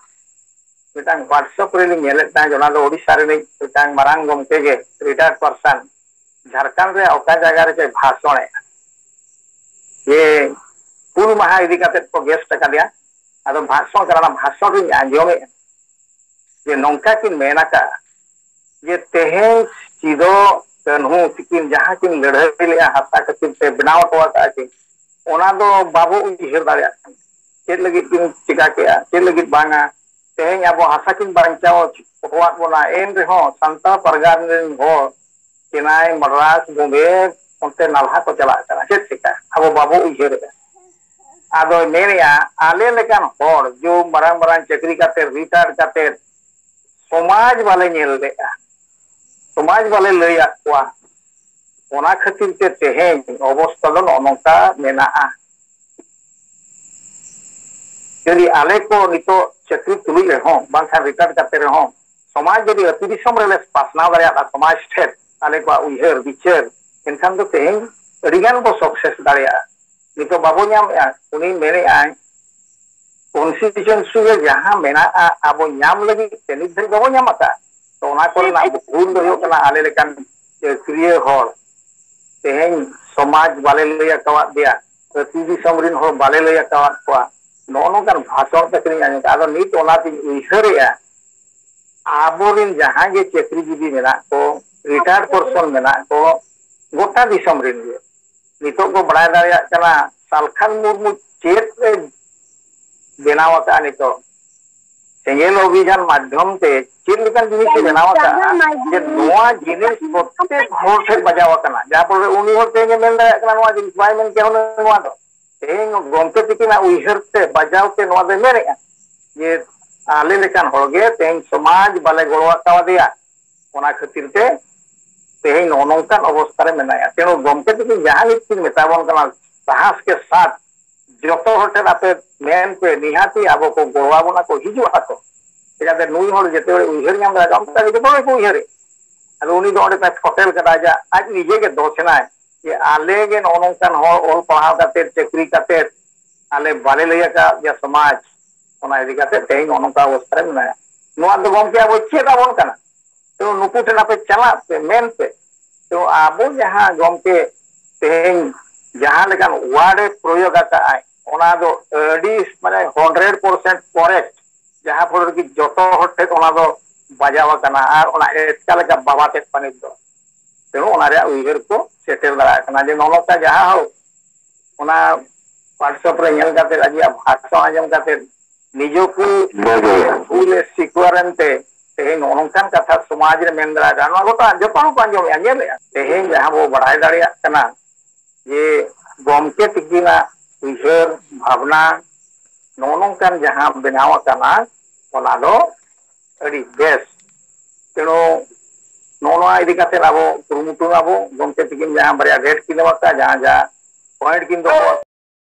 ᱢᱤᱫᱴᱟᱝ WhatsApp ᱨᱮᱞᱤᱧ ᱧᱮᱞᱮᱫ ᱛᱟᱦᱮᱸᱫ, ᱚᱱᱟ ᱫᱚ ᱳᱰᱤᱥᱟ ᱨᱤᱱᱤᱡ ᱢᱤᱫᱴᱟᱝ ᱢᱟᱨᱟᱝ ᱜᱚᱢᱠᱮ ᱜᱮ, ᱨᱤᱴᱟᱭᱟᱨᱰ ᱯᱟᱨᱥᱚᱱ, ᱡᱷᱟᱲᱠᱷᱚᱸᱰ ᱨᱮᱭᱟᱜ ᱚᱠᱟ ᱡᱟᱭᱜᱟ ᱨᱮᱪᱚᱭ ᱵᱷᱟᱥᱚᱬᱮᱫᱼᱟ᱾ ᱡᱮ ᱦᱩᱞ ᱢᱟᱦᱟ ᱤᱫᱤ ᱠᱟᱛᱮ ᱠᱚ ᱜᱮᱥᱴ ᱟᱠᱟᱫᱮᱭᱟ᱾ ᱟᱫᱚ ᱵᱷᱟᱥᱚᱬ ᱠᱟᱱᱟ, ᱚᱱᱟ ᱵᱷᱟᱥᱚᱬ ᱨᱤᱧ ᱟᱸᱡᱚᱢᱮᱫᱼᱟ ᱡᱮ ᱱᱚᱝᱠᱟ ᱠᱤᱱ ᱢᱮᱱ ᱟᱠᱟᱫᱼᱟ ᱡᱮ ᱛᱮᱦᱮᱧ ᱥᱤᱫᱚ ᱠᱟᱹᱱᱦᱩ ᱛᱤᱠᱤᱱ ᱡᱟᱦᱟᱸ ᱠᱤᱱ ᱞᱟᱹᱲᱦᱟᱹᱭ ᱞᱮᱫᱼᱟ ᱦᱟᱥᱟ ᱠᱷᱟᱹᱛᱤᱨ ᱛᱮ, ᱵᱮᱱᱟᱣ ᱦᱚᱴᱚ ᱟᱠᱟᱫᱼᱟ ᱠᱤᱱ, ᱚᱱᱟ ᱫᱚ ᱵᱟᱵᱚ ᱩᱭᱦᱟᱹᱨ ᱫᱟᱲᱮᱭᱟᱜ ᱠᱟᱱᱟ᱾ ᱪᱮᱫ ᱞᱟᱹᱜᱤᱫ ᱠᱤᱱ ᱪᱤᱠᱟ ᱠᱮᱫᱼᱟ, ᱪᱮᱫ ᱞᱟᱹᱜᱤᱫ ᱵᱟᱝᱟ? ᱛᱮᱦᱮᱧ ᱟᱵᱚ ᱦᱟᱥᱟ ᱠᱤᱱ ᱵᱟᱧᱪᱟᱣ ᱦᱚᱴᱚᱣᱟᱫ ᱵᱚᱱᱟ, ᱮᱱ ᱨᱮᱦᱚᱸ ᱥᱟᱱᱛᱟᱲ ᱯᱟᱨᱜᱟᱱᱟ ᱨᱮᱱ ᱦᱚᱲ ᱪᱮᱱᱱᱟᱭ, ᱢᱟᱫᱽᱨᱟᱥ, ᱵᱳᱢᱵᱮ ᱚᱱᱛᱮ ᱱᱟᱞᱦᱟ ᱠᱚ ᱪᱟᱞᱟᱜ ᱠᱟᱱᱟ᱾ ᱪᱮᱫ ᱪᱤᱠᱟ? ᱟᱵᱚ ᱵᱟᱵᱚ ᱩᱭᱦᱟᱹᱨᱮᱫᱼᱟ᱾ ᱟᱫᱚᱭ ᱢᱮᱱᱮᱫᱼᱟ, ᱟᱞᱮ ᱞᱮᱠᱟᱱ ᱦᱚᱲ ᱡᱚ ᱢᱟᱨᱟᱝ ᱢᱟᱨᱟᱝ ᱪᱟᱹᱠᱨᱤ ᱠᱟᱛᱮ, ᱨᱤᱴᱟᱭᱟᱨ ᱠᱟᱛᱮ ᱥᱚᱢᱟᱡᱽ ᱵᱟᱞᱮ ᱧᱮᱞ ᱞᱮᱫᱼᱟ, ᱥᱚᱢᱟᱡᱽ ᱵᱟᱞᱮ ᱞᱟᱹᱭᱟᱫ ᱠᱚᱣᱟ, ᱚᱱᱟ ᱠᱷᱟᱹᱛᱤᱨ ᱛᱮ ᱛᱮᱦᱮᱧ ᱚᱵᱚᱥᱛᱟ ᱫᱚ ᱱᱚᱜᱼᱚ ᱱᱚᱝᱠᱟ ᱢᱮᱱᱟᱜᱼᱟ᱾ ᱡᱩᱫᱤ ᱟᱞᱮ ᱠᱚ ᱱᱤᱛᱚᱜ ᱪᱟᱹᱠᱨᱤ ᱛᱩᱞᱩᱡ ᱨᱮᱦᱚᱸ, ᱵᱟᱝᱠᱷᱟᱱ ᱨᱤᱴᱟᱭᱟᱨ ᱠᱟᱛᱮ ᱨᱮᱦᱚᱸ, ᱥᱚᱢᱟᱡᱽ ᱡᱩᱫᱤ ᱟᱹᱛᱩ ᱫᱤᱥᱚᱢ ᱨᱮᱞᱮ ᱯᱟᱥᱱᱟᱣ ᱫᱟᱲᱮᱭᱟᱜᱼᱟ, ᱥᱚᱢᱟᱡᱽ ᱴᱷᱮᱱ ᱟᱞᱮ ᱠᱚᱣᱟᱜ ᱩᱭᱦᱟᱹᱨ ᱵᱤᱪᱟᱹᱨ, ᱮᱱᱠᱷᱟᱱ ᱫᱚ ᱛᱮᱦᱮᱧ ᱟᱹᱰᱤᱜᱟᱱ ᱵᱚ ᱥᱟᱠᱥᱮᱥ ᱫᱟᱲᱮᱭᱟᱜᱼᱟ᱾ ᱱᱤᱛᱚᱜ ᱵᱟᱵᱚ ᱧᱟᱢᱮᱜᱼᱟ᱾ ᱩᱱᱤ ᱢᱮᱱᱮᱜᱼᱟᱭ, ᱠᱚᱱᱥᱴᱤᱴᱩᱭᱮᱱᱥᱤ ᱨᱮ ᱡᱟᱦᱟᱸ ᱢᱮᱱᱟᱜᱼᱟ, ᱟᱵᱚ ᱧᱟᱢ ᱞᱟᱹᱜᱤᱫ ᱛᱮ ᱱᱤᱛ ᱫᱷᱟᱹᱵᱤᱡ ᱵᱟᱵᱚ ᱧᱟᱢ ᱟᱠᱟᱫᱼᱟ᱾ ᱛᱚ, ᱚᱱᱟ ᱠᱚᱨᱮᱱᱟᱜ ᱵᱷᱩᱞ ᱫᱚ ᱦᱩᱭᱩᱜ ᱠᱟᱱᱟ, ᱟᱞᱮ ᱞᱮᱠᱟᱱ ᱪᱟᱹᱠᱨᱤᱭᱟᱹ ᱦᱚᱲ ᱛᱮᱦᱮᱧ ᱥᱚᱢᱟᱡᱽ ᱵᱟᱞᱮ ᱞᱟᱹᱭ ᱟᱠᱟᱣᱟᱫ ᱫᱮᱭᱟ, ᱟᱹᱛᱩ ᱫᱤᱥᱚᱢ ᱨᱤᱱ ᱦᱚᱲ ᱵᱟᱞᱮ ᱞᱟᱹᱭ ᱟᱠᱟᱣᱟᱫ ᱠᱚᱣᱟ᱾ ᱱᱚᱜᱼᱚ ᱱᱚᱝᱠᱟᱱ ᱵᱷᱟᱥᱚᱱ ᱛᱟᱹᱠᱤᱱ ᱟᱸᱡᱚᱢ ᱠᱟᱜᱼᱟ᱾ ᱟᱫᱚ ᱱᱤᱛ ᱚᱱᱟᱛᱤᱧ ᱩᱭᱦᱟᱹᱨᱮᱜᱼᱟ, ᱟᱵᱚᱨᱤᱱ ᱡᱟᱦᱟᱸᱭ ᱜᱮ ᱪᱟᱹᱠᱨᱤᱡᱤᱵᱤ ᱢᱮᱱᱟᱜ ᱠᱚ, ᱨᱤᱴᱟᱭᱟᱨᱰ ᱯᱟᱨᱥᱚᱱ ᱢᱮᱱᱟᱜ ᱠᱚ, ᱜᱚᱴᱟ ᱫᱤᱥᱚᱢ ᱨᱤᱱ ᱜᱮ, ᱱᱤᱛᱚᱜ ᱠᱚ ᱵᱟᱲᱟᱭ ᱫᱟᱲᱮᱭᱟᱜ ᱠᱟᱱᱟ ᱥᱟᱞᱠᱷᱟᱱ ᱢᱩᱨᱢᱩ ᱪᱮᱫ ᱮ ᱵᱮᱱᱟᱣ ᱟᱠᱟᱫᱼᱟ ᱱᱤᱛᱚᱜ᱾ ᱥᱮᱸᱜᱮᱞ ᱚᱵᱷᱤᱡᱟᱱ ᱢᱟᱫᱽᱫᱷᱚᱢ ᱛᱮ ᱪᱮᱫ ᱞᱮᱠᱟᱱ ᱡᱤᱱᱤᱥ ᱮ ᱵᱮᱱᱟᱣ ᱟᱠᱟᱫᱼᱟ, ᱡᱮ ᱱᱚᱣᱟ ᱡᱤᱱᱤᱥ ᱯᱨᱚᱛᱮᱠ ᱦᱚᱲ ᱴᱷᱮᱱ ᱵᱟᱡᱟᱣ ᱟᱠᱟᱱᱟ, ᱡᱟᱦᱟᱸ ᱯᱚᱨᱮ ᱩᱱᱤ ᱦᱚᱲ ᱛᱮᱦᱮᱧ ᱮ ᱢᱮᱱ ᱫᱟᱲᱮᱭᱟᱜ ᱠᱟᱱᱟ ᱱᱚᱣᱟ ᱡᱤᱱᱤᱥ, ᱵᱟᱭ ᱢᱮᱱ ᱠᱮᱭᱟ ᱦᱩᱱᱟᱹᱝ ᱱᱚᱣᱟ ᱫᱚ᱾ ᱛᱮᱦᱮᱧ ᱜᱚᱢᱠᱮ ᱛᱤᱠᱤᱱᱟᱜ ᱩᱭᱦᱟᱹᱨ ᱛᱮ ᱵᱟᱡᱟᱣ ᱛᱮ ᱱᱚᱣᱟ ᱫᱚᱭ ᱢᱮᱱᱮᱫᱼᱟ ᱡᱮ ᱟᱞᱮ ᱞᱮᱠᱟᱱ ᱦᱚᱲ ᱜᱮ ᱛᱮᱦᱮᱧ ᱥᱚᱢᱟᱡᱽ ᱵᱟᱞᱮ ᱜᱚᱲᱚ ᱟᱠᱟᱣᱟᱫᱮᱭᱟ, ᱚᱱᱟ ᱠᱷᱟᱹᱛᱤᱨ ᱛᱮ ᱛᱮᱦᱮᱧ ᱱᱚᱜᱼᱚ ᱱᱚᱝᱠᱟᱱ ᱚᱵᱚᱥᱛᱷᱟ ᱨᱮ ᱢᱮᱱᱟᱭᱟ᱾ ᱛᱮᱬᱩ ᱜᱚᱢᱠᱮ ᱛᱤᱠᱤᱱ ᱡᱟᱦᱟᱸ ᱱᱤᱛ ᱠᱤᱱ ᱢᱮᱛᱟ ᱵᱚᱱ ᱠᱟᱱᱟ, ᱥᱟᱦᱟᱥ ᱠᱮ ᱥᱟᱛ ᱡᱚᱛᱚ ᱦᱚᱲ ᱴᱷᱮᱱ ᱟᱯᱮ ᱢᱮᱱ ᱯᱮ, ᱱᱤᱦᱟᱹᱛᱤ ᱟᱵᱚ ᱠᱚ ᱜᱚᱲᱚ ᱟᱵᱚᱱᱟ ᱠᱚ, ᱦᱤᱡᱩᱜ ᱟᱠᱚ᱾ ᱪᱮᱠᱟᱛᱮ ᱱᱩᱭ ᱦᱚᱲ ᱡᱮᱛᱮ ᱦᱚᱲ ᱩᱭᱦᱟᱹᱨ ᱧᱟᱢ ᱫᱟᱲᱮᱭᱟᱜᱼᱟ, ᱚᱱᱠᱟ ᱜᱮ ᱡᱚᱛᱚ ᱦᱚᱲ ᱜᱮᱠᱚ ᱩᱭᱦᱟᱹᱨᱮᱫ᱾ ᱟᱫᱚ ᱩᱱᱤ ᱫᱚ ᱚᱸᱰᱮ ᱯᱷᱚᱴᱮᱞ ᱠᱟᱫᱟ, ᱟᱡᱟᱜ, ᱟᱡ ᱱᱤᱡᱮ ᱜᱮ ᱫᱳᱥ ᱮᱱᱟᱭ ᱡᱮ ᱟᱞᱮ ᱜᱮ ᱱᱚᱜᱼᱚ ᱱᱚᱝᱠᱟᱱ ᱦᱚᱲ ᱚᱞ ᱯᱟᱲᱦᱟᱣ ᱠᱟᱛᱮ, ᱪᱟᱹᱠᱨᱤ ᱠᱟᱛᱮ, ᱟᱞᱮ ᱵᱟᱞᱮ ᱞᱟᱹᱭ ᱟᱠᱟᱫ ᱜᱮᱭᱟ ᱥᱚᱢᱟᱡᱽ, ᱚᱱᱟ ᱤᱫᱤ ᱠᱟᱛᱮ ᱛᱮᱦᱮᱧ ᱱᱚᱜᱼᱚ ᱱᱚᱝᱠᱟ ᱚᱵᱚᱥᱛᱷᱟ ᱨᱮ ᱢᱮᱱᱟᱭᱟ᱾ ᱱᱚᱣᱟ ᱫᱚ ᱜᱚᱢᱠᱮ ᱟᱵᱚ ᱪᱮᱫ ᱟᱵᱚᱱ ᱠᱟᱱᱟ? ᱛᱚ ᱱᱩᱠᱩ ᱴᱷᱮᱱ ᱟᱯᱮ ᱪᱟᱞᱟᱜ ᱯᱮ, ᱢᱮᱱ ᱯᱮ᱾ ᱛᱚ ᱟᱵᱚ ᱡᱟᱦᱟᱸ ᱜᱚᱢᱠᱮ ᱛᱮᱦᱮᱧ ᱡᱟᱦᱟᱸ ᱞᱮᱠᱟᱱ ᱣᱟᱨᱰ ᱮ ᱯᱨᱚᱭᱳᱜ ᱟᱠᱟᱫᱼᱟᱭ, ᱚᱱᱟ ᱫᱚ ᱟᱹᱰᱤ ᱢᱟᱱᱮ ᱦᱟᱱᱰᱨᱮᱰ ᱯᱟᱨᱥᱮᱱᱴ ᱠᱚᱨᱮᱠᱴ, ᱡᱟᱦᱟᱸ ᱯᱷᱚᱞ ᱨᱮᱜᱮ ᱡᱚᱛᱚ ᱦᱚᱲ ᱴᱷᱮᱱ ᱚᱱᱟ ᱫᱚ ᱵᱟᱡᱟᱣ ᱟᱠᱟᱱᱟ ᱟᱨ ᱚᱱᱟ ᱮᱥᱠᱟ ᱞᱮᱠᱟ ᱵᱟᱵᱟ ᱴᱷᱮᱱ ᱯᱟᱱᱤᱛ ᱫᱚ᱾ ᱛᱮᱦᱚᱸ ᱚᱱᱟ ᱨᱮᱭᱟᱜ ᱩᱭᱦᱟᱹᱨ ᱠᱚ ᱥᱮᱴᱮᱨ ᱫᱟᱲᱮᱭᱟᱜ ᱠᱟᱱᱟ ᱡᱮ ᱱᱚᱜᱼᱚ ᱱᱚᱝᱠᱟ ᱡᱟᱦᱟᱸ ᱦᱳᱠ, ᱚᱱᱟ WhatsApp ᱨᱮ ᱧᱮᱞ ᱠᱟᱛᱮ, ᱟᱡᱟᱜ ᱵᱷᱟᱥᱚᱱ ᱟᱸᱡᱚᱢ ᱠᱟᱛᱮ ᱱᱤᱡᱚᱠᱩ ᱵᱷᱩᱞ ᱮ ᱥᱤᱠᱟᱨ ᱮᱱᱛᱮ ᱛᱮᱦᱮᱧ ᱱᱚᱜᱼᱚ ᱱᱚᱝᱠᱟᱱ ᱠᱟᱛᱷᱟ ᱥᱚᱢᱟᱡᱽ ᱨᱮ ᱢᱮᱱ ᱫᱟᱲᱮᱭᱟᱜᱼᱟ᱾ ᱱᱚᱣᱟ ᱜᱚᱴᱟ ᱡᱚᱛᱚ ᱦᱚᱲ ᱠᱚ ᱟᱸᱡᱚᱢᱮᱜᱼᱟ, ᱧᱮᱞᱮᱜᱼᱟ᱾ ᱛᱮᱦᱮᱧ ᱡᱟᱦᱟᱸ ᱵᱚ ᱵᱟᱲᱟᱭ ᱫᱟᱲᱮᱭᱟᱜ ᱠᱟᱱᱟ ᱡᱮ ᱜᱚᱢᱠᱮ ᱛᱤᱠᱤᱱᱟᱜ ᱩᱭᱦᱟᱹᱨ ᱵᱷᱟᱵᱽᱱᱟ ᱱᱚᱜᱼᱚ ᱱᱚᱝᱠᱟᱱ ᱡᱟᱦᱟᱸ ᱵᱮᱱᱟᱣ ᱟᱠᱟᱱᱟ, ᱚᱱᱟ ᱫᱚ ᱟᱹᱰᱤ ᱵᱮᱥ᱾ ᱛᱮᱬᱩ ᱱᱚᱜᱼᱚ ᱱᱚᱣᱟ ᱤᱫᱤ ᱠᱟᱛᱮ ᱟᱵᱚ ᱠᱩᱨᱩᱢᱩᱴᱩ ᱟᱵᱚ, ᱜᱚᱢᱠᱮ ᱛᱤᱠᱤᱱ ᱡᱟᱦᱟᱸ ᱵᱟᱨᱭᱟ ᱰᱮᱴ ᱠᱤᱱ ᱮᱢ ᱟᱠᱟᱫ, ᱡᱟᱦᱟᱸ ᱡᱟᱦᱟᱸ ᱯᱚᱭᱮᱱᱴ ᱠᱤᱱ ᱫᱚᱦᱚ,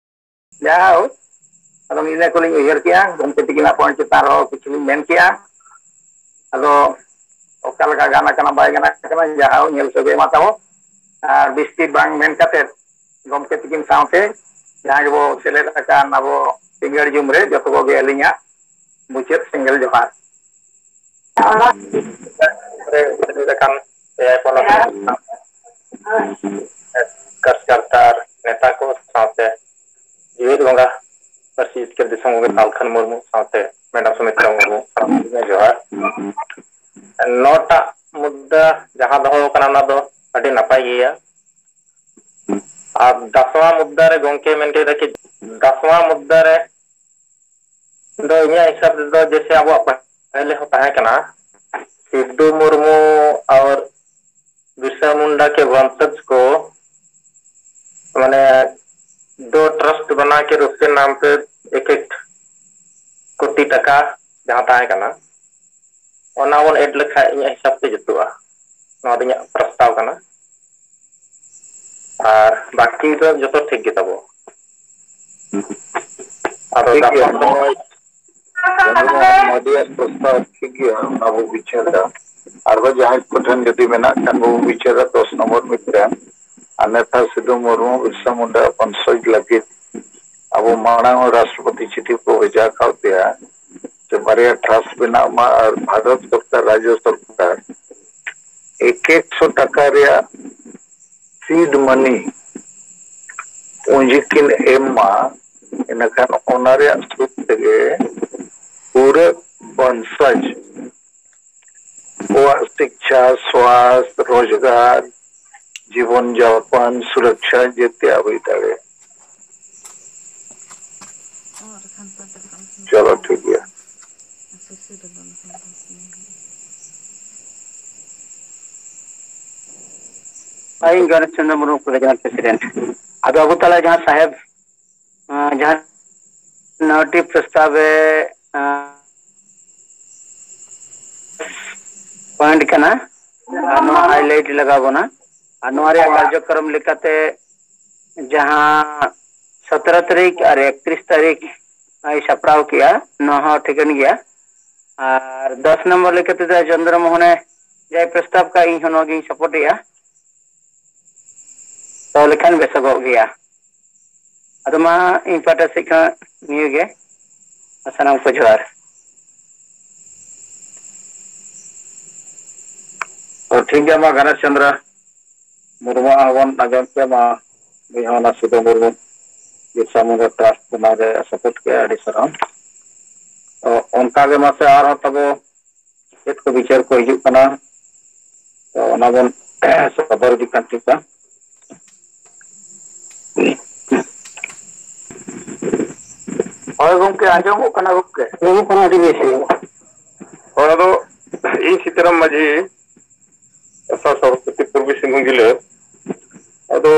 ᱡᱟᱦᱟᱸ ᱟᱫᱚ ᱤᱱᱟᱹ ᱠᱚᱞᱤᱧ ᱩᱭᱦᱟᱹᱨ ᱠᱮᱜᱼᱟ, ᱜᱚᱢᱠᱮ ᱛᱤᱠᱤᱱᱟᱜ point ᱪᱮᱛᱟᱱ ᱨᱮᱦᱚᱸ ᱠᱤᱪᱷᱩ ᱞᱤᱧ ᱢᱮᱱ ᱠᱮᱜᱼᱟ᱾ ᱟᱫᱚ ᱚᱠᱟ ᱞᱮᱠᱟ ᱜᱟᱱ ᱟᱠᱟᱱᱟ ᱵᱟᱭ ᱜᱟᱱ ᱟᱠᱟᱱᱟ, ᱡᱟᱦᱟᱸ ᱧᱮᱞ ᱥᱟᱹᱜᱟᱹᱭ ᱢᱟ ᱛᱟᱵᱚ, ᱟᱨ ᱵᱤᱥᱛᱤ ᱵᱟᱝ ᱢᱮᱱ ᱠᱟᱛᱮ ᱜᱚᱢᱠᱮ ᱛᱤᱠᱤᱱ ᱥᱟᱶᱛᱮ ᱡᱟᱦᱟᱸ ᱜᱮᱵᱚ ᱥᱮᱞᱮᱫ ᱟᱠᱟᱱ ᱟᱵᱚ ᱥᱤᱸᱜᱟᱹᱲ ᱡᱩᱢ ᱨᱮ ᱡᱚᱛᱚ ᱠᱚᱜᱮ ᱟᱹᱞᱤᱧᱟᱜ ᱢᱩᱪᱟᱹᱫ ᱥᱮᱸᱜᱮᱞ ᱡᱚᱦᱟᱨ᱾ ᱨᱮ ᱥᱮᱞᱮᱫ ᱟᱠᱟᱱ ᱮᱭᱟᱭ ᱯᱚᱱᱚᱛ ᱨᱮᱱ ᱠᱟᱨᱡᱚᱠᱚᱨᱛᱟ ᱟᱨ ᱱᱮᱛᱟ ᱠᱚ ᱥᱟᱶᱛᱮ ᱡᱤᱣᱮᱫ ᱵᱚᱸᱜᱟ ᱯᱟᱹᱨᱥᱤ ᱡᱤᱛᱠᱟᱹᱨ ᱫᱤᱥᱚᱢ ᱜᱚᱢᱠᱮ ᱥᱟᱞᱠᱷᱟᱱ ᱢᱩᱨᱢᱩ ᱥᱟᱶᱛᱮ ᱢᱮᱰᱟᱢ ᱥᱩᱢᱤᱛᱨᱟ ᱢᱩᱨᱢᱩ, ᱥᱟᱱᱟᱢ ᱠᱚᱜᱮ ᱡᱚᱦᱟᱨ᱾ ᱱᱚᱣᱟᱴᱟᱜ ᱢᱩᱫᱽᱫᱟ ᱡᱟᱦᱟᱸ ᱫᱚᱦᱚ ᱟᱠᱟᱱᱟ, ᱚᱱᱟ ᱫᱚ ᱟᱹᱰᱤ ᱱᱟᱯᱟᱭ ᱜᱮᱭᱟ᱾ ᱟᱨ ᱫᱟᱥᱣᱟ ᱢᱩᱫᱽᱫᱟ ᱨᱮ ᱜᱚᱢᱠᱮ ᱢᱮᱱ ᱠᱮᱫᱟ ᱠᱤ, ᱫᱟᱥᱣᱟ ᱢᱩᱫᱽᱫᱟ ᱨᱮ ᱫᱚ ᱤᱧᱟᱹᱜ ᱦᱤᱥᱟᱹᱵ ᱛᱮᱫᱚ ᱡᱮᱭᱥᱮ ᱟᱵᱚᱣᱟᱜ ᱯᱟᱹᱦᱤᱞ ᱦᱚᱸ ᱛᱟᱦᱮᱸ ᱠᱟᱱᱟ, ᱥᱤᱫᱷᱩ ᱢᱩᱨᱢᱩ ᱟᱨ ᱵᱤᱨᱥᱟ ᱢᱩᱱᱰᱟ ᱠᱮ ᱵᱚᱝᱥᱚᱡᱽ ᱠᱚ, ᱢᱟᱱᱮ, ᱫᱚ ᱴᱨᱟᱥᱴ ᱵᱟᱱᱟ ᱠᱮ ᱨᱩᱯ ᱥᱮ ᱱᱟᱢ ᱯᱮ ᱮᱠ ᱮᱠ ᱠᱳᱴᱤ ᱴᱟᱠᱟ ᱡᱟᱦᱟᱸ ᱛᱟᱦᱮᱸ ᱠᱟᱱᱟ, ᱚᱱᱟ ᱵᱚᱱ ᱮᱰ ᱞᱮᱠᱷᱟᱡ ᱤᱧᱟᱹᱜ ᱦᱤᱥᱟᱹᱵ ᱛᱮ ᱡᱩᱛᱩᱜᱼᱟ᱾ ᱱᱚᱣᱟ ᱫᱚ ᱤᱧᱟᱹᱜ ᱯᱨᱚᱥᱛᱟᱵ ᱠᱟᱱᱟ᱾ ᱟᱨ ᱵᱟᱹᱠᱤ ᱫᱚ ᱡᱚᱛᱚ ᱴᱷᱤᱠ ᱜᱮ ᱛᱟᱵᱚ᱾ ᱟᱫᱚ ᱴᱷᱤᱠ ᱜᱮᱭᱟ, ᱜᱟᱯᱟ ᱱᱚᱣᱟ ᱪᱚᱱᱫᱨᱚᱢᱳᱦᱚᱱ ᱢᱟᱹᱡᱷᱤᱭᱟᱜ ᱯᱨᱚᱥᱛᱟᱵ ᱴᱷᱤᱠ ᱜᱮᱭᱟ, ᱚᱱᱟ ᱵᱚ ᱵᱤᱪᱟᱹᱨᱟ᱾ ᱟᱨᱦᱚᱸ ᱡᱟᱦᱟᱸᱭ ᱠᱚᱴᱷᱮᱱ ᱡᱩᱫᱤ ᱢᱮᱱᱟᱜ ᱠᱷᱟᱱ ᱵᱚ ᱵᱤᱪᱟᱹᱨᱟ, ᱫᱚᱥ ᱱᱚᱢᱵᱚᱨ ᱢᱤᱫᱴᱮᱱ᱾ ᱟᱨ ᱱᱮᱛᱟᱨ ᱥᱤᱫᱷᱩ ᱢᱩᱨᱢᱩ ᱵᱤᱨᱥᱟ ᱢᱩᱱᱰᱟ ᱵᱚᱝᱥᱚᱡᱽ ᱞᱟᱹᱜᱤᱫ ᱟᱵᱚ ᱢᱟᱲᱟᱝ ᱨᱟᱥᱴᱨᱚᱯᱚᱛᱤ ᱪᱤᱴᱷᱤ ᱠᱚ ᱵᱷᱮᱡᱟ ᱠᱟᱣᱫᱮᱭᱟ ᱡᱮ ᱵᱟᱨᱭᱟ ᱴᱨᱟᱥᱴ ᱵᱮᱱᱟᱜ ᱢᱟ ᱟᱨ ᱵᱷᱟᱨᱚᱛ ᱥᱚᱨᱠᱟᱨ, ᱨᱟᱡᱽᱡᱚ ᱥᱚᱨᱠᱟᱨ ᱮᱠ ᱮᱠᱥᱚ ᱴᱟᱠᱟ ᱨᱮᱭᱟᱜ seed money ᱯᱩᱸᱡᱤ ᱠᱤᱱ ᱮᱢ ᱢᱟ, ᱤᱱᱟᱹᱠᱷᱟᱱ ᱚᱱᱟ ᱨᱮᱭᱟᱜ ᱥᱩᱫ ᱛᱮᱜᱮ ᱯᱩᱨᱟᱹ ᱵᱚᱝᱥᱚᱡᱽ ᱠᱚᱣᱟᱜ ᱥᱤᱠᱪᱷᱟ, ᱥᱣᱟᱥᱛᱷ, ᱨᱳᱡᱽᱜᱟᱨ, ᱡᱤᱵᱚᱱ ᱡᱟᱯᱚᱱ, ᱥᱩᱨᱚᱠᱪᱷᱟ ᱡᱮᱛᱮᱭᱟᱜ ᱦᱩᱭ ᱫᱟᱲᱮᱭᱟᱜᱼᱟ᱾ ᱪᱚᱞᱚ, ᱴᱷᱤᱠ ᱜᱮᱭᱟ᱾ ᱤᱧ ᱜᱚᱱᱮᱥ ᱪᱚᱸᱫᱽᱨᱚ ᱢᱩᱨᱢᱩ, ᱠᱚᱞᱮᱡᱽ ᱨᱮᱱ president᱾ ᱟᱫᱚ ᱟᱵᱚ ᱛᱟᱞᱟ ᱡᱟᱦᱟᱸ ᱥᱟᱦᱮᱵᱽ, ᱟᱸ, ᱡᱟᱦᱟᱸ ᱱᱚᱣᱟᱴᱤ ᱯᱨᱚᱥᱛᱟᱵ ᱮ, ᱟᱸ, point ᱠᱟᱱᱟ, ᱟᱨ ᱱᱚᱣᱟ highlight ᱞᱟᱜᱟᱣ ᱵᱚᱱᱟ᱾ ᱟᱨ ᱱᱚᱣᱟ ᱨᱮᱭᱟᱜ ᱠᱟᱨᱡᱚᱠᱨᱚᱢ ᱞᱮᱠᱟᱛᱮ ᱡᱟᱦᱟᱸ ᱥᱚᱛᱨᱚ ᱛᱟᱹᱨᱤᱠᱷ ᱟᱨ ᱮᱠᱛᱨᱤᱥ ᱛᱟᱹᱨᱤᱠᱷ ᱟᱭ ᱥᱟᱯᱲᱟᱣ ᱠᱮᱜᱼᱟ, ᱱᱚᱣᱟ ᱦᱚᱸ ᱴᱷᱤᱠᱟᱹᱱ ᱜᱮᱭᱟ᱾ ᱟᱨ ᱫᱚᱥ ᱱᱚᱢᱵᱚᱨ ᱞᱮᱠᱟ ᱛᱮᱫᱚ ᱪᱚᱱᱫᱨᱚ ᱢᱳᱦᱚᱱᱮ ᱡᱟᱭ ᱯᱨᱚᱥᱛᱟᱵ ᱠᱟᱜ, ᱤᱧ ᱦᱚᱸ ᱱᱚᱣᱟ ᱜᱤᱧ ᱥᱟᱯᱳᱨᱴ ᱮᱜᱼᱟ᱾ ᱛᱚ ᱞᱮᱠᱷᱟᱱ ᱵᱮᱥᱚᱜᱚᱜ ᱜᱮᱭᱟ᱾ ᱟᱫᱚ ᱢᱟ ᱤᱧ ᱯᱟᱦᱴᱟ ᱥᱮᱫ ᱠᱷᱚᱱ ᱱᱤᱭᱟᱹ ᱜᱮ, ᱥᱟᱱᱟᱢ ᱠᱚ ᱡᱚᱦᱟᱨ᱾ ᱛᱚ ᱴᱷᱤᱠ ᱜᱮᱭᱟ, ᱢᱟ ᱜᱟᱱᱮᱥ ᱪᱚᱱᱫᱨᱟ ᱢᱩᱨᱢᱩᱣᱟᱜ ᱦᱚᱸᱵᱚᱱ ᱟᱸᱡᱚᱢ ᱠᱮᱫ, ᱢᱟ ᱩᱱᱤ ᱦᱚᱸ ᱚᱱᱟ ᱥᱤᱫᱩ ᱢᱩᱨᱢᱩ ᱵᱤᱨᱥᱟ ᱢᱩᱱᱰᱟ ᱴᱨᱟᱥᱴ ᱵᱮᱱᱟᱣ ᱨᱮ ᱥᱟᱯᱳᱨᱴ ᱠᱮᱫᱼᱟ, ᱟᱹᱰᱤ ᱥᱟᱨᱦᱟᱣ᱾ ᱛᱚ ᱚᱱᱠᱟ ᱜᱮ ᱢᱟᱥᱮ ᱟᱨᱦᱚᱸ ᱛᱟᱵᱚ ᱪᱮᱫ ᱠᱚ ᱵᱤᱪᱟᱹᱨ ᱠᱚ ᱦᱤᱡᱩᱜ ᱠᱟᱱᱟ, ᱛᱚ ᱚᱱᱟ ᱵᱚᱱ ᱥᱚᱫᱚᱨ ᱤᱫᱤ ᱠᱷᱟᱱ ᱴᱷᱤᱠᱟ᱾ ᱦᱳᱭ ᱜᱚᱢᱠᱮ, ᱟᱸᱡᱚᱢᱚᱜ ᱠᱟᱱᱟ ᱜᱚᱢᱠᱮ? ᱟᱸᱡᱚᱢᱚᱜ ᱠᱟᱱᱟ, ᱟᱹᱰᱤ ᱵᱮᱥ ᱜᱮ᱾ ᱦᱳᱭ, ᱟᱫᱚ ᱤᱧ ᱥᱤᱛᱟᱹᱨᱟᱢ ᱢᱟᱹᱡᱷᱤ, ᱟᱥᱟ ᱥᱚᱨᱚᱥᱚᱛᱤ, ᱯᱩᱨᱵᱤ ᱥᱤᱝᱵᱷᱩᱢ ᱡᱮᱞᱟᱹ᱾ ᱟᱫᱚ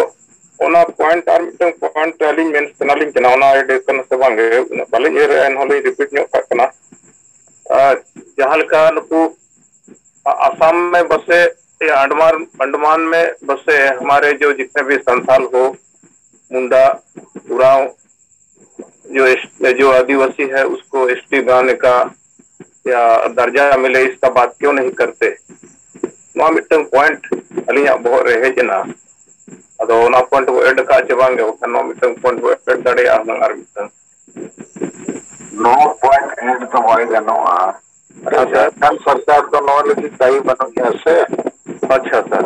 ᱚᱱᱟ ᱯᱚᱭᱮᱱᱴ, ᱟᱨ ᱢᱤᱫᱴᱟᱝ ᱯᱚᱭᱮᱱᱴ ᱟᱹᱞᱤᱧ ᱢᱮᱱ ᱥᱟᱱᱟᱞᱤᱧ ᱠᱟᱱᱟ, ᱚᱱᱟ ᱟᱭᱰᱤᱭᱟ ᱠᱟᱱᱟ ᱥᱮ ᱵᱟᱝ ᱜᱮ, ᱩᱱᱟᱹᱜ ᱵᱟᱹᱞᱤᱧ ᱩᱭᱦᱟᱹᱨᱮᱜᱼᱟ, ᱮᱱᱦᱚᱸ ᱞᱤᱧ ᱨᱤᱯᱤᱴ ᱧᱚᱜ ᱠᱟᱜ ᱠᱟᱱᱟ᱾ ᱟᱨ ᱡᱟᱦᱟᱸ ᱞᱮᱠᱟ ᱱᱩᱠᱩ ᱟᱥᱟᱢ ᱢᱮ ᱵᱟᱥᱮ, ᱭᱟ, ᱟᱱᱰᱟᱢᱟᱱ, ᱟᱱᱰᱟᱢᱟᱱ ᱢᱮ ᱵᱟᱥᱮ, ᱦᱟᱢᱟᱨᱮ ᱡᱚ ᱡᱤᱛᱱᱮ ᱵᱷᱤ ᱥᱟᱱᱛᱟᱞ ᱦᱳ, ᱢᱩᱱᱰᱟ, ᱩᱨᱟᱣ, जो एस-, जो आदिवासी है, उसको एसटी बनाने का या दर्जा मिले, इसका बात क्यों नहीं करते? ᱱᱚᱣᱟ ᱢᱤᱫᱴᱟᱝ ᱯᱚᱭᱮᱱᱴ ᱟᱹᱞᱤᱧᱟᱜ ᱵᱚᱦᱚᱜ ᱨᱮ ᱦᱮᱡ ᱮᱱᱟ᱾ ᱟᱫᱚ ᱚᱱᱟ ᱯᱚᱭᱮᱱᱴ ᱵᱚ ᱮᱰ ᱟᱠᱟᱫ ᱪᱮ ᱵᱟᱝ ᱜᱮ, ᱵᱟᱠᱷᱟᱱ ᱱᱚᱣᱟ ᱢᱤᱫᱴᱟᱝ ᱯᱚᱭᱮᱱᱴ ᱵᱚ ᱮᱰ ᱫᱟᱲᱮᱭᱟᱜᱼᱟ ᱦᱩᱱᱟᱹᱝ ᱟᱨ ᱢᱤᱫᱴᱟᱝ᱾ ᱱᱚᱣᱟ ᱯᱚᱭᱮᱱᱴ ᱮᱰ ᱫᱚ ᱵᱟᱭ ᱜᱟᱱᱚᱜᱼᱟ᱾ ᱟᱪᱪᱷᱟ᱾ ᱡᱷᱟᱲᱠᱷᱚᱸᱰ ᱥᱚᱨᱠᱟᱨ ᱫᱚ ᱱᱚᱣᱟ ᱞᱟᱹᱜᱤᱫ ᱫᱟᱭᱤ ᱵᱟᱹᱱᱩᱜ ᱜᱮᱭᱟ ᱥᱮ᱾ ᱟᱪᱪᱷᱟ, ᱥᱟᱨ᱾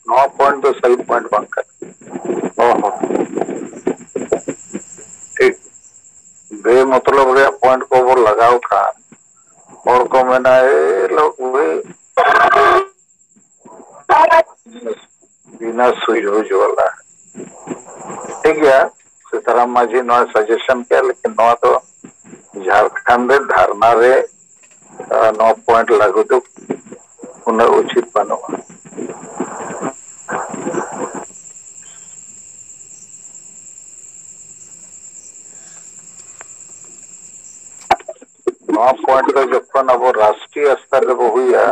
ᱱᱚᱣᱟ ᱯᱚᱭᱮᱱᱴ ᱫᱚ ᱥᱟᱭᱤᱰ ᱯᱚᱭᱮᱱᱴ ᱵᱟᱝ ᱠᱟᱱᱟ᱾ ᱚ ᱦᱚᱸ᱾ ᱴᱷᱤᱠ᱾ ᱵᱮᱢᱚᱛᱞᱚᱵ ᱨᱮᱭᱟᱜ ᱯᱚᱭᱮᱱᱴ ᱠᱚᱵᱚᱱ ᱞᱟᱜᱟᱣ ᱠᱷᱟᱱ, ᱦᱚᱲ ᱠᱚ ᱢᱮᱱᱟ, "ᱮ ᱞᱳᱠ ᱵᱷᱟᱭ, ᱵᱤᱱᱟ ᱥᱩᱭ ᱦᱩᱡ ᱣᱟᱞᱟ᱾" ᱴᱷᱤᱠ ᱜᱮᱭᱟ, ᱥᱤᱛᱟᱨᱟᱢ ᱢᱟᱹᱡᱷᱤ ᱱᱚᱣᱟ ᱥᱟᱡᱮᱥᱚᱱ ᱠᱮᱫ, ᱞᱮᱠᱤᱱ ᱱᱚᱣᱟ ᱫᱚ ᱡᱷᱟᱲᱠᱷᱚᱸᱰ ᱨᱮ ᱫᱷᱟᱨᱱᱟ ᱨᱮ, ᱟ, ᱱᱚᱣᱟ ᱯᱚᱭᱮᱱᱴ ᱞᱟᱹᱜᱩ ᱫᱚ ᱩᱱᱟᱹᱜ ᱩᱪᱤᱛ ᱵᱟᱹᱱᱩᱜᱼᱟ᱾ ᱱᱚᱣᱟ ᱯᱚᱭᱮᱱᱴ ᱫᱚ ᱡᱚᱠᱷᱚᱱ ᱟᱵᱚ ᱨᱟᱥᱴᱨᱤᱭᱚ ᱥᱛᱚᱨ ᱨᱮᱵᱚ ᱦᱩᱭᱟ,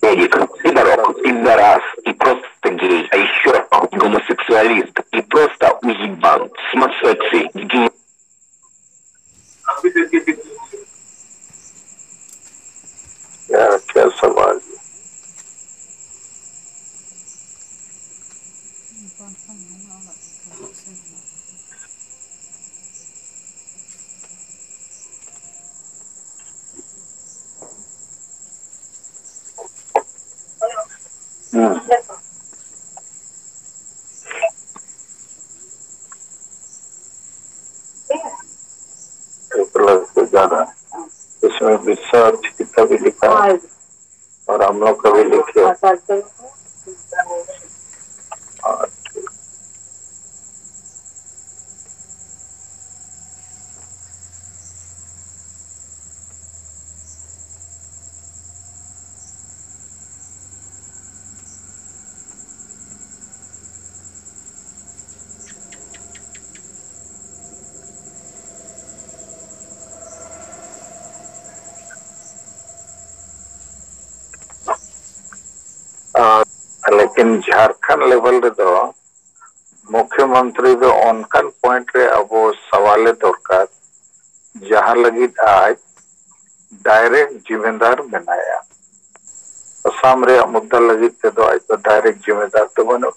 Médico, pidarok, pidaras, i prosta gay, a i xorok, i homoseksualist, i prosta ujiban, sma sexy, gay. ᱠᱮᱭᱟ ᱨᱟᱠᱷᱭᱟ ᱥᱚᱵᱷᱟ ᱜᱮ᱾ ᱦᱩᱸ᱾ ᱩᱯᱞᱚᱵᱽᱫᱷᱤ ᱫᱟᱨᱟ ᱤᱥᱢᱮ ᱵᱤᱥᱥᱚ ᱪᱤᱠᱤᱛᱥᱟ ᱵᱤᱫᱷᱤ ᱠᱟ ᱟᱨ ᱟᱢᱞᱚ ᱠᱟ ᱵᱤᱫᱷᱤ ᱠᱟ᱾ ᱟᱨ ᱞᱮᱠᱤᱱ ᱡᱷᱟᱲᱠᱷᱚᱸᱰ level ᱨᱮᱫᱚ ᱢᱩᱠᱷᱭᱚᱢᱚᱱᱛᱨᱤ ᱫᱚ ᱚᱱᱠᱟᱱ point ᱨᱮ ᱟᱵᱚ ᱥᱟᱣᱟᱞᱮ ᱫᱚᱨᱠᱟᱨ, ᱡᱟᱦᱟᱸ ᱞᱟᱹᱜᱤᱫ ᱟᱡ direct ᱡᱤᱢᱮᱫᱟᱨ ᱢᱮᱱᱟᱭᱟ᱾ ᱟᱥᱟᱢ ᱨᱮᱭᱟᱜ ᱢᱩᱫᱽᱫᱟ ᱞᱟᱹᱜᱤᱫ ᱛᱮᱫᱚ ᱟᱡ ᱫᱚ direct ᱡᱤᱢᱮᱫᱟᱨ ᱫᱚ ᱵᱟᱹᱱᱩᱜ᱾